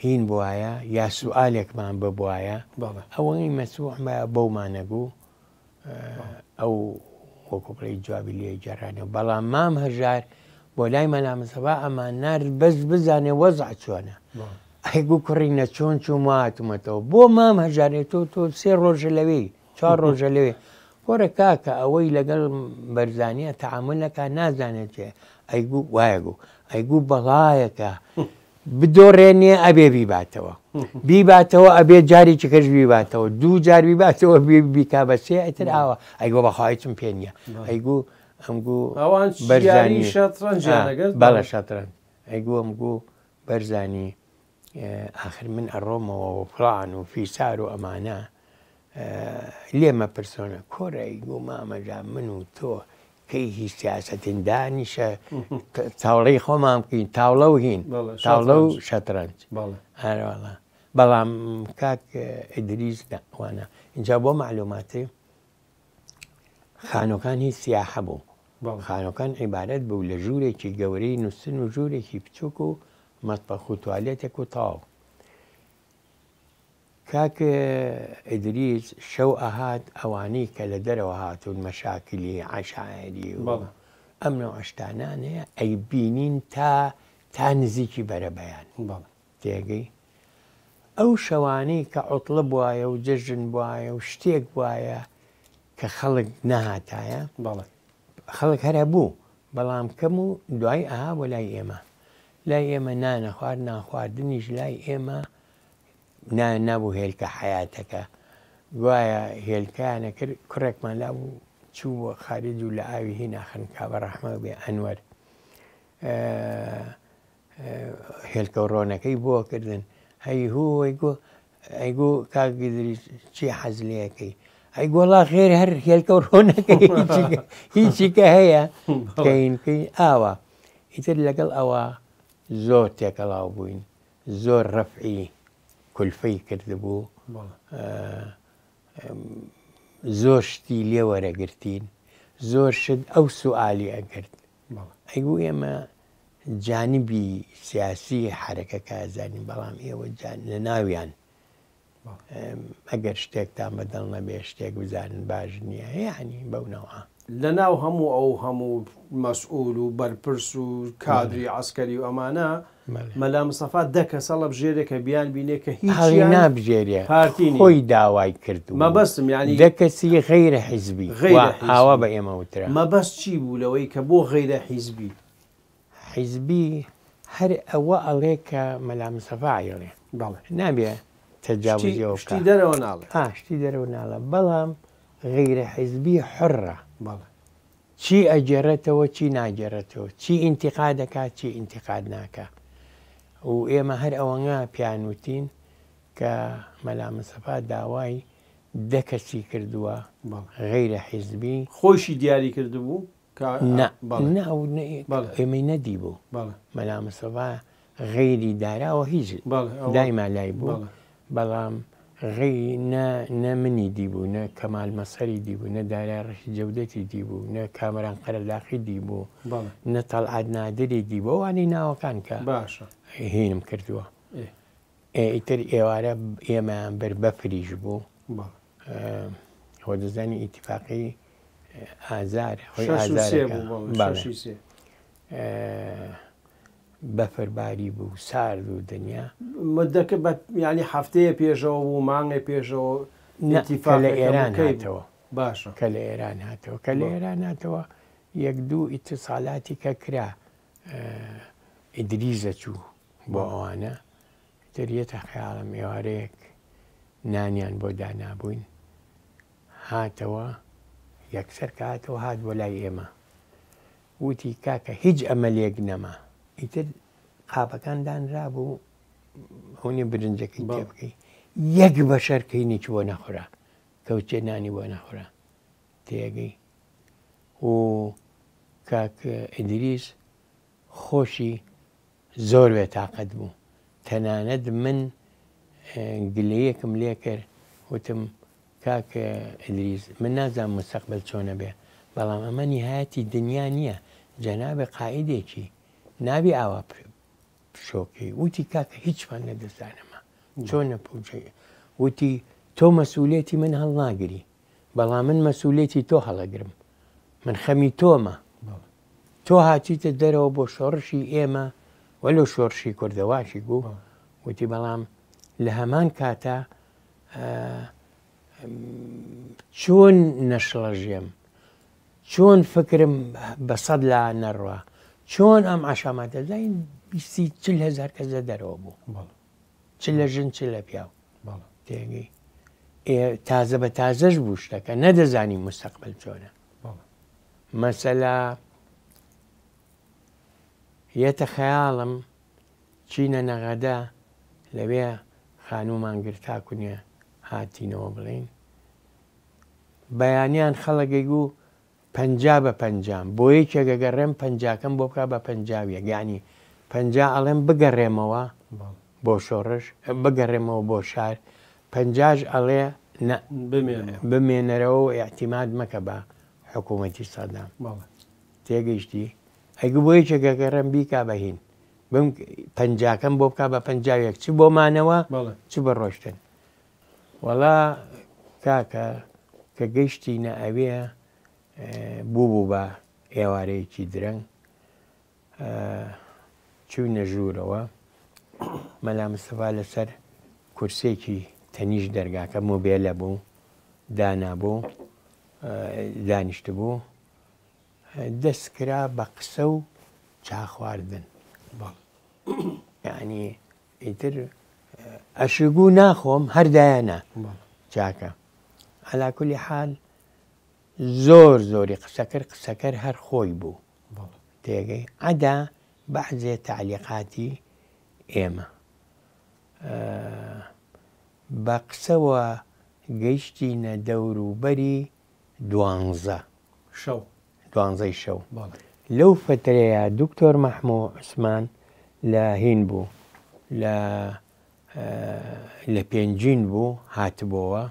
هین بواە یا سوالێکمان ببواە ئەوەی مەسوح بەومانە بوو ئەو وەکو بڵێ جوابی لێ گەڕانەوە بەڵام مام هەژار بۆ لای مەلا مستەفا ئەمان نارد بەس بزانێ وەزع چۆنە ئەیگو کوڕینە چۆن چووم هاتوومەتەوە بۆ مام هەژارێ تۆ تۆ سێ ڕۆژە لەوێی چوار ڕۆژە لەوێ کۆرە کاکە ئەوەی لەگەڵ بەرزانیە تەعامول نەکا نازانێت چێ ئەیگو وایە گو ئەیگو بەڵایەکە بدۆڕێنێ ئەبێ بیباتەوە بیباتەوە ئەبێ جارێکی کەش بیباتەوە دوو جار بیباتەوە بیکا بە سێ ئیتر ئاوا ئەیگۆ بەخوا هیچم پێ نییە ئەیگو ئەمگو ئەوان بەرزانی یاری شەتڕەنجیان ئەگرت بەڵێ شەتڕەنج ئەیگو ئەمگو بەرزانی ئاخر من ئەڕۆمەوە و فڵان و فیسار و ئەمانە لێمە پرسۆنە کۆرە ئەیگو مامە جان من و تۆ کەی هی سیاسەتین دانیشە تاوڵەی خۆمان بکەین تاوڵە و هین تاوڵە و شەترەنج ئارواڵە بەڵام کاک ئیدریس وانە اینجا بۆ معلوماتی خانۆکان هی سیاحە بوو خانۆکان عیبارەت بوو لە ژوورێکی گەورەی نووسن و ژوورێکی بچووک و مەتبەخ و توالێتێک و تەواو کاک ئیدریس شەو ئەهات ئەوانەی کە لە دەرەوە هاتوون مەشاکلی عەشایەری و ئەم نەوعە شتانان هەیە ئەیبینین تا تا نزیکی بەرەبەیان تێگەی ئەو شەوانەی کە عوتڵە بوایە و جەژن بوایە و شتێک بوایە کە خەڵک نەهاتایە خەڵک هەر هەبوو بەڵام کەم و دوای ئەها بۆ لای ئێمە لای ئێمە نانەخوارد نانخواردنیش لای ئێمە نا نابوو هێلکە حەیاتەکە گوایە هێلکەیان ئەکرد کوڕێکمان لابوو چوو بۆ خارج و لە ئاوی هینا خنکا بە ڕەحمە بێ ئەنوەر هێلکە و ڕۆنەکەی بۆ کردن هەی هو ئەیگۆ ئەیگۆ کاک ئیدریس چی حەز لەکەی ئەی گۆڵا خێر هەر هێلکە و ڕۆنەکەی هیچی کە هەیە کەینکەی ئاوا ئیتر لەگەڵ ئەوە زۆر تێکەڵاو بووین زۆر ڕەفعی کولفەی کردبوو زۆر شتی لێ وەرەگرتین زۆر شت ئەو سوئالی ئەکرد ئەیگوو ئێمە جانبی سیاسی حەرەکەکە ئەزانین بەڵام ئێوە جان لە ناویان ئەگەر شتێکتان بەدڵ نەبێ شتێک بزانن باش نییە یعنی بەو نەوعە. لە ناو هەموو ئەو هەموو مەسئول و بەرپرس و کادری عەسکەری و ئەمانە مەلا مستەفا دە کەس هەڵەبژێرێ کە بیان بینێ کە هیچیان نابژێرێ پارتی نین. خۆی داوای کردبوو مەبەستم یانی دە کەسی غەیرە حیزبی غەیرە وا ئاوا حیزبی بە ئێمە وترا. مەبەست چی بوو لەوەی کە بۆ غەیرە حیزبی؟ حیزبی هەر ئەوە ئەڵێ کە مەلا مستەفا ئەیڵێ. بەڵێ. نابێ شتی تەجاوزی ئەوە شتی بکا. دەرەوە ناڵێ. ئا شتی دەرەوە ناڵێ بەڵام غەیرە حیزبی حوڕە. بەڵێ. چی ئەگێڕێتەوە چی ناگێڕێتەوە، چی ئینتیقاد ئەکا چی ئینتیقاد ناکا و ئێمە هەر ئەوەنە پێیان وتین کە مەلا مستەفا داوای دە کەسی کردووە غەیرە حیزبی. خۆیشی دیاری کردبوو کە نا نا ئەو ئێمەی نەدیبوو. مەلا مستەفا غەیری داراوە هیچ دایما لای بوو بەڵام غەیری نە نە منی دیبوو نە کەمال مەسەری دیبوو نە دارای ڕەشید جەودەتی دیبوو نە کامەران قەرەداخی دیبوو نە تەڵعەت نادری دیبوو ئەوانەی ناوەکان کە باشە هینم کردووە ئیتر ئێوارە ئێمەیان بەر بەفریش بوو خۆ دەزانی ئیتفاقی ئازار هۆی ئازارەکە بەڵێ بەفر باری بوو سارد و دنیا. مدەکە بە یانی هەفتەیە پێشەوە بوو مانگێ پێشەوە نا کە لە ئیتیفاقەکە بوو ئێران کەی بوو؟ هاتەوە باشە. کە لە ئێران هاتەوە کە لە بەڵێ. ئێران هاتەوە یەک دوو ئیتیسالاتی کە کرا ئیدریس دەچوو بۆ بەڵێ. ئەوانە ئیتر یەتە خەیاڵم ئێوارەیەک نانیان بۆ دانابووین هاتەوە یەکسەر کە هاتەوە هات بۆ لای ئێمە وتی کاکە هیچ ئەمەلێک نەما ئیتر قاپەکان دانرابوو هونی برنجەکەی تێ بکەی یەک بەشەر کەینێکی بۆ نەخورا کەوچێ نانی بۆ نەخورا تێگەی و کاک ئیدریس خۆشی زۆر بێتاقەت بوو تەنانەت من گلەیەکم لێ کرد وتم کاک ئیدریس من نازانم مستەقبەل چۆنە بێ بەڵام ئەمە نیهایەتی دنیا نییە جەنابی قائیدێکی نابی ئاوا پشۆکەی وتی کاکە هیچمان لەدەستدانەما چۆنە پوچە وتی تۆ مەسئولیەتی من هەڵناگری بەڵام من مەسئولیەتی تۆ هەڵەگرم من خەمی تۆمە تۆ هاتیتە دەرەوە بۆ شۆڕشی ئێمە وەلو شۆڕشی کوردەواشی گوو وتی بەڵام لە هەمان کاتا چۆن نەشڵەژێم چۆن فکرم بە سەد لا نەڕوا چۆن ئەم عشاماتە زین بیستی چل هزار کەس لە دەرەوە بوو چ لە ژن چ لە پیاو تێگەی تازە بە تازەش بوو شتەکە نەدەزانی مستەقبل چۆنە مەسەلا یەتە خەیاڵم چینە نەغەدە لەوێ خانوومان گرت تاکونێ هاتینەوە بڵێین بەیانیان خەڵک ئەیگوو 50 بە پەنجام بۆ یەکێک ئەگەڕێم پەنجاکەم بۆ بکا بە پەنجاویەک یعنی 50 ئەڵێم بگەڕێمەوە بۆ شۆڕش بگەڕێمەوە بۆ شار پەنجاش ئەڵێ نە بمێنەرەوە و ئیعتیماد مەکە بە حکوومەتی سەدام تێگەیشتی ئەیگو بۆ یەکێک ئەگەڕێم بیکا بە هین بم پەنجاکەم بۆ بکا بە پەنجاوێک چ بۆ مانەوە چ بە ڕۆشتن وەڵا کاکە کە گەیشتینە ئەوێ بوو بوو بە ئێوارەیەکی درەنگ چوینە ژوورەوە مەلا مستەفا لەسەر کورسێکی تەنیش دەرگاکە مۆبێلە بوو دانابوو دانیشتبوو دەست کرا بە قسە و چا خواردن یعنی ئیتر ئەشگو ناخۆم هەر دایانە چاکە علا کولی حال زۆر زۆری قسەکرد قسەکەر هەر خۆی بوو تێگەی عەدا بەعزێ تەعلیقاتی ئێمە بە قسەوە گەیشتینە دەوروبەری دوانزە شەو دوانزەی شەو لەو فترەیە دکتۆر مەحموو عوسمان لە هین بوو لە لە پێنجین بوو هاتبۆوە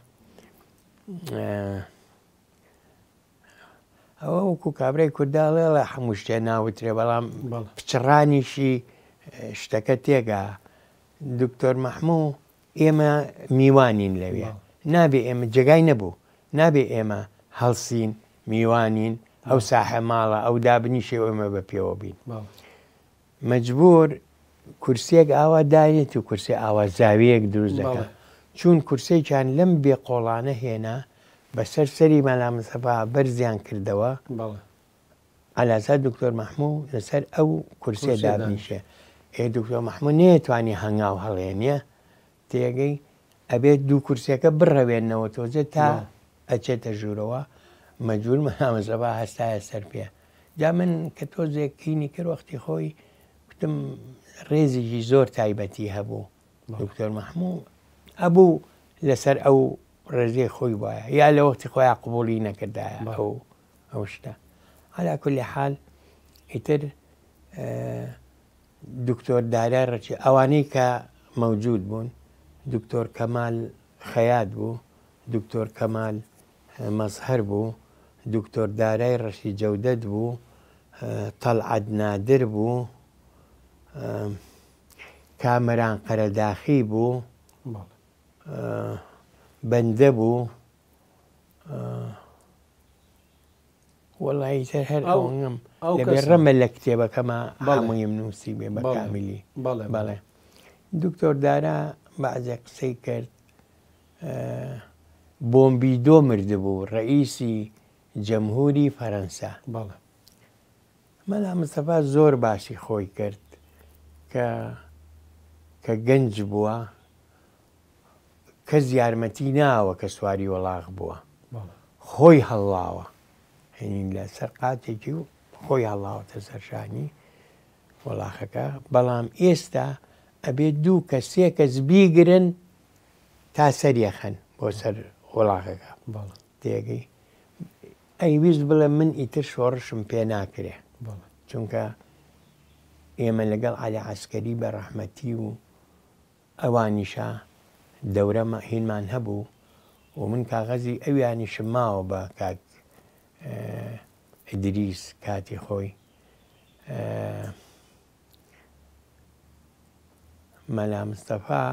ئەوە وەکو کابرای کورددا ڵێڵێ هەموو شتێ ناوترێ بەڵام پچڕانیشی شتەکە تێگا دکتۆر مەحموو ئێمە میوانین لەوێ نابێ ئێمە جێگای نەبوو نابێ ئێمە هەڵسین. میوانین ئەو ساحە ماڵە ئەو دابنیشێ ئێمە بە پێوە بین. مەجبور کورسیەک ئاوا داێت و کورسی ئاوا زاویەک دروست دەکا. چوون کورسێکیان لەم بێ قۆڵانە هێنا بەسەر سەری مەلا مستەفا بەرزیان کردەوە. عەلاسا دکتۆر مەحموو لەسەر ئەو کورسیە دابنیشێ. ئێ دکتۆر مەحموو نەیەتوانی هەنگاو هەڵێنێ تێگەی ئەبێت دوو کورسیەکە بڕەوێنەوە تۆزێ تا ئەچێتە ژوورەوە مەجبور مەلا مستەفا هەستایە سەر پێ. جا من کە تۆزێک کینی کرد وەختی خۆی کوتم ڕێزێکی زۆر تایبەتی هەبوو دکتۆر مەحموو ئەبوو لەسەر ئەو ڕێزەی خۆی وایە یا لە وەختی خۆیان قبوڵی نەکردایە ئەو ئەو شتە علا كل حال ئیتر دکتۆر دارای ڕەچی ئەوانەی کە مەوجود بوون دکتۆر کەمال خەیات بوو دکتۆر کەمال مەزهەر بوو، دکتۆر دارای ڕەشی جەودەت بوو، تەڵعەت نادر بوو، کامەران قەرەداخی بوو، بەندە بوو، وەڵی تر هەر ئەوەنگەم لەبێ ڕەمە لە کتێبەکەما هەموویم نووسی بێ بە کامیلی. بەڵێ دکتۆر دارا بەعزێ قسەی کرد بۆمبیدۆ مردبوو، ڕەئیسی جەمهوری فەرەنسا. بەڵێ. مەلا مستەفا زۆر باسی خۆی کرد کە کە گەنج بووە کەس یارمەتی ناوە کە سواری وەڵاغ بووە خۆی هەڵڵاوە هێنین لە سەر قاتێکی و خۆی هەڵاوەتە سەرشانی وەڵاخەکە بەڵام ئێستا ئەبێ دوو کە سێ کەس بیگرن تا سەریەخەن بۆ سەر وڵاخەکە تێگەی ئەیویست بڵێ من ئیتر شۆڕشم پێ ناکرێ چونکە ئێمە لەگەڵ عەلی عەسکەری بە ڕەحمەتی و ئەوانیشە دەورە هینمان هەبوو و من کاغەزی ئەویانیشم ماوە بە کاک ئیدریس کاتی خۆی مەلا مستەفا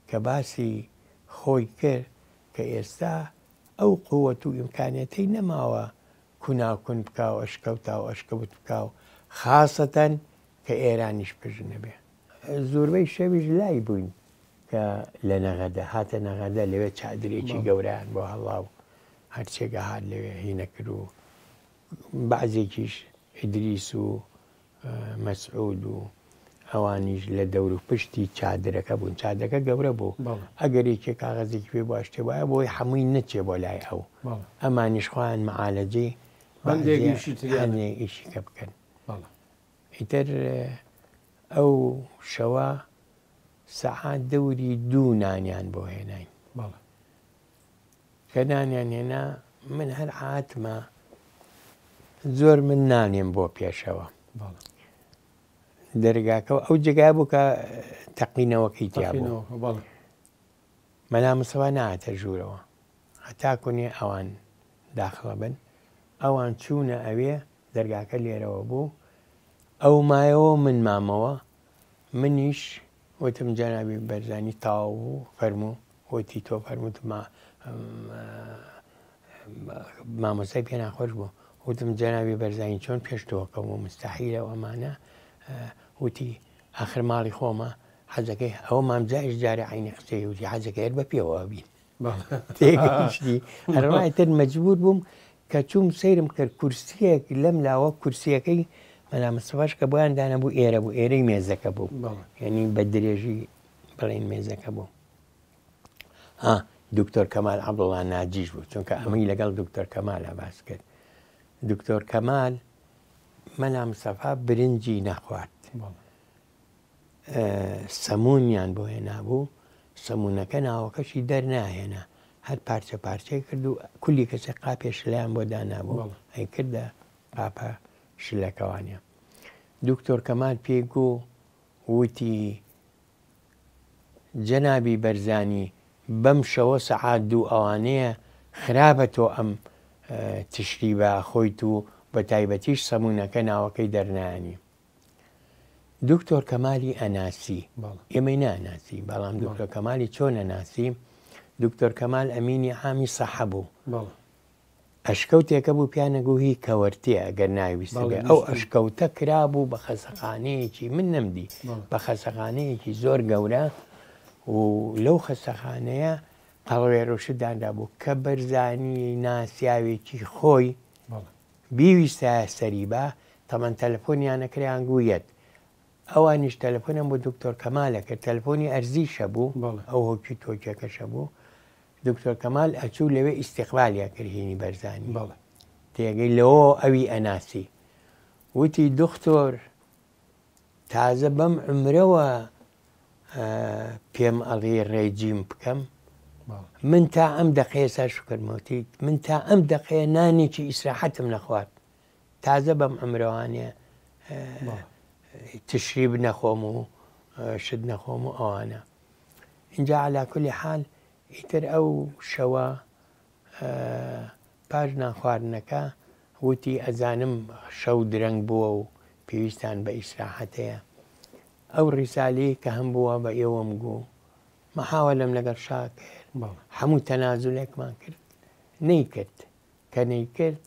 کە باسی خۆی کرد کە ئێستا ئەو قوت و ئیمکانیەتەی نەماوە کوناکون بکا و ئەشکەوتا و ئەشکەوت بکا و خاسەتەن کە ئێرانیش پشت نەبێ. زۆربەی شەویش لای بووین کە لە نەغەدە هاتە نەغەدە لەوێ چادرێکی گەورەیان بۆ هەڵا و هەرچێک ئەهات لەوێ هینە کرد و بەعزێکیش ئیدریس و مەسعود و ئەوانیش لە دەور و پشتی چادرەکە بوون چادەکە گەورە بوو ئەگەر یەکێ کاغەزێکی پێ بووە شتێ وایە بۆی حەمووی نەچێ بۆ لای ئەو ئەمانیش خۆیان معالەجەی هەندێک ئیشی تریان هەندێک ئیشی کە بکەن ئیتر ئەو شەوە سەعات دەوری دوو نانیان بۆ هێناین کە نانیان هێنا من هەر عاتمە زۆر من نانێم بۆ پێشەوە دەرگاکە ئەو جێگای بوو کە تەقینەوەکەی تیا بوو مەلا مستەفا نهاتە ژوورەوە هەتا کونێ ئەوان داخڵە بن ئەوان چوونە ئەوێ دەرگاکە لێرەوە بوو ئەو مایەوە من مامەوە منیش وتم جەنابی بەرزانی تەواو بوو فەرموو وتی تۆ فەرمووت مامۆستای پێ ناخۆش بوو وتم جەنابی بەرزانی چۆن پێش تۆکەم و مستحیلە و ئەمانە وتی ئاخر ماڵی خۆمە حەزەکەی ئەوە مامجایش جارێ عینی قسەی وتی حەزەکەی هەر بە پێوە بین تێگەیشتی هەروای تر مەجبور بووم کە چووم سەیرم کرد کورسیەک لەم لاوە کورسیەکەی مەلا مستەفاش کە بۆیان دانەبوو ئێرە بوو ئێرەی مێزەکە بوو یعنی بە درێژی بڵین مێزەکە بوو ها دکتۆر کەمال عەبدوڵڵا ناجیش بوو چونکە ئەمەی لەگەڵ دکتۆر کەمالە باس کرد دکتۆر کەمال مەلا مستەفا برنجی نەخوارد سەمونیان بۆ هێنابوو، سەمونەکە ناوەکەشی دەرناهێنا، هەر پارچە پارچەی کرد و کولی کەسێک قاپێ شلەیان بۆ دانابوو، ئەیکردە قاپە شلەکەوانە. دکتۆر کەمال پێی گوو وتی جەنابی بەرزانی بەم شەوە سەعات دوو ئەوانەیە خراپە تۆ ئەم تشریبە ئەخۆیت و بەتایبەتیش سەمونەکە ناوەکەی دەرنایەنی. دکتۆر کەمالی ئەناسی ئێمەی ناناسی بەڵام دکتۆر کەمالی چۆن ئەناسی دکتۆر کەمال ئەمینی عامی سەحە بوو. ئەشکەوتێکە بوو پیان ئەگوو هی کەوەرتیە ئەگەر ناوی بیستبێ ئەو ئەشکەوتە کرابوو بە خەسەخانەیەکی من نەمدی بە خەسەخانەیەکی زۆر گەورە و لەو خەسەخانەیە قەڵوێرۆشت دانرابوو کە بەرزانی ناسیاوێکی خۆی بیویستایە سەری با تەمەن تەلەفۆنیان ئەکریان گوو یەت ئەوانیش تەلەفۆنیان بۆ دکتۆر کەمال ئەکرد تەلەفۆنی ئەرزیش هەبوو ئەو هۆکی تۆکیەکەش هەبوو دکتۆر کەمال ئەچوو لەوێ ئیستیقبالی ئەکرد هینی بەرزانی تێگەی لەوە ئەوی ئەناسی وتی دکتۆر تازە بەم عمرەوە پێم ئەڵی ڕێجیم بکەم من تا ئەم دەقەیە سا شکرمەوتی من تا ئەم دەقەیە نانێکی ئیسراحەتم نەخوارد تازە بەم عمرەوانێ تشریب نەخۆم و شت نەخۆم و ئەوانە اینجا علا کولی حال ئیتر ئەو شەوە پاش نانخواردنەکە وتی ئەزانم شەو درەنگ بووە و پێویستان بە ئیسراحەتەیە ئەو ڕیسالەیە کە هەم بووە بە ئێوەم گوو محاوەلەم لەگەڵ شا کرد هەموو تەنازولێکمان کرد نەیکرد کە نەیکرد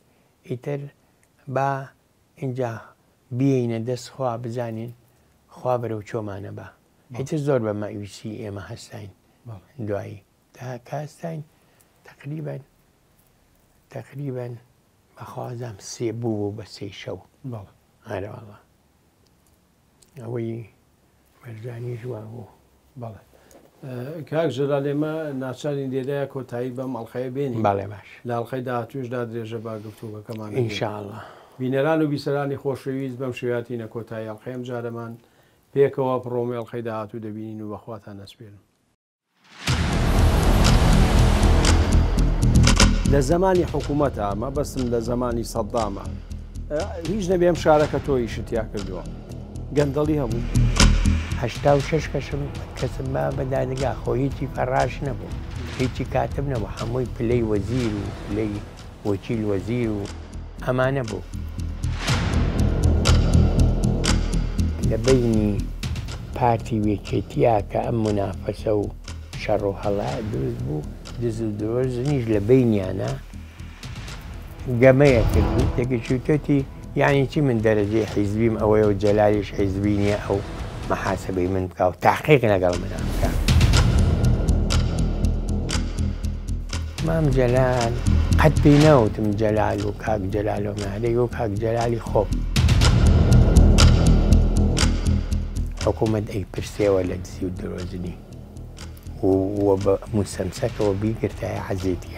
ئیتر با ئینجا بیەینە دەست خوا بزانین خوا بەرەو چۆمانە با ئیتر زۆر بە مەئویسی ئێمە هەستاین دوایی تا کە هەستاین تقریبا تقریبا بەخوازام سێ بوو بوو بە سێ شەو ئارە وەڵا ئەوەی بەرزانیش وابوو. بەڵێ کاک جەلال ئێمە ناچارین لێرەیا کۆتایی بەم ئەڵقەیە بێنین. بەڵێ باش. لە ئەڵقەی داهاتووشدا درێژە بە گفتوگۆکەمان ئەدەین. ان شاء اللە. بینەران و بیسەرانی خۆشەویست بەم شێوەیە هاتینە کۆتایی ئەڵقەی ئەمجارەمان. پێکەوە پڕۆمۆی ئەڵقەی داهاتوو دەبینین و بە خواتان ئەسپێرم. لە زەمانی حکوومەتە مەبەستم لە زەمانی سەددامە هیچ نەبێ ئەم شارە کە تۆ ئیشت تیا کردووە گەندەڵی هەبوو؟ 86 کەشم کەسم با بە دادگا خۆ هیچی فەڕاش نەبوو هیچی کاتب نەبوو هەمووی پلەی وەزیر و پلەی وەکیل وەزیر و ئەمانە بوو. لە بەینی پارتی و یەکێتیا کە ئەم مونافەسە و شەڕ و هەڵە دروست بوو، دز و درۆزنیش لە بەینیانا گەمەیە کردی. یەکێکی وتوێتی یانی چی من دەرەجەی حیزبیم ئەوەیە و جەلالیش حیزبی نیە ئەو محاسەبەی من بکا و تەحقیق لەگەڵ منا بکا. مام جەلال قەت پێی ناوتم جەلال و کاک جەلال و مەهدەی و کاک جەلالی خۆم. حکوومەت ئەیپرسێوە لە دزی و درۆزنی و بە موسەمسەکەوە بیگرتایە عەزێتی.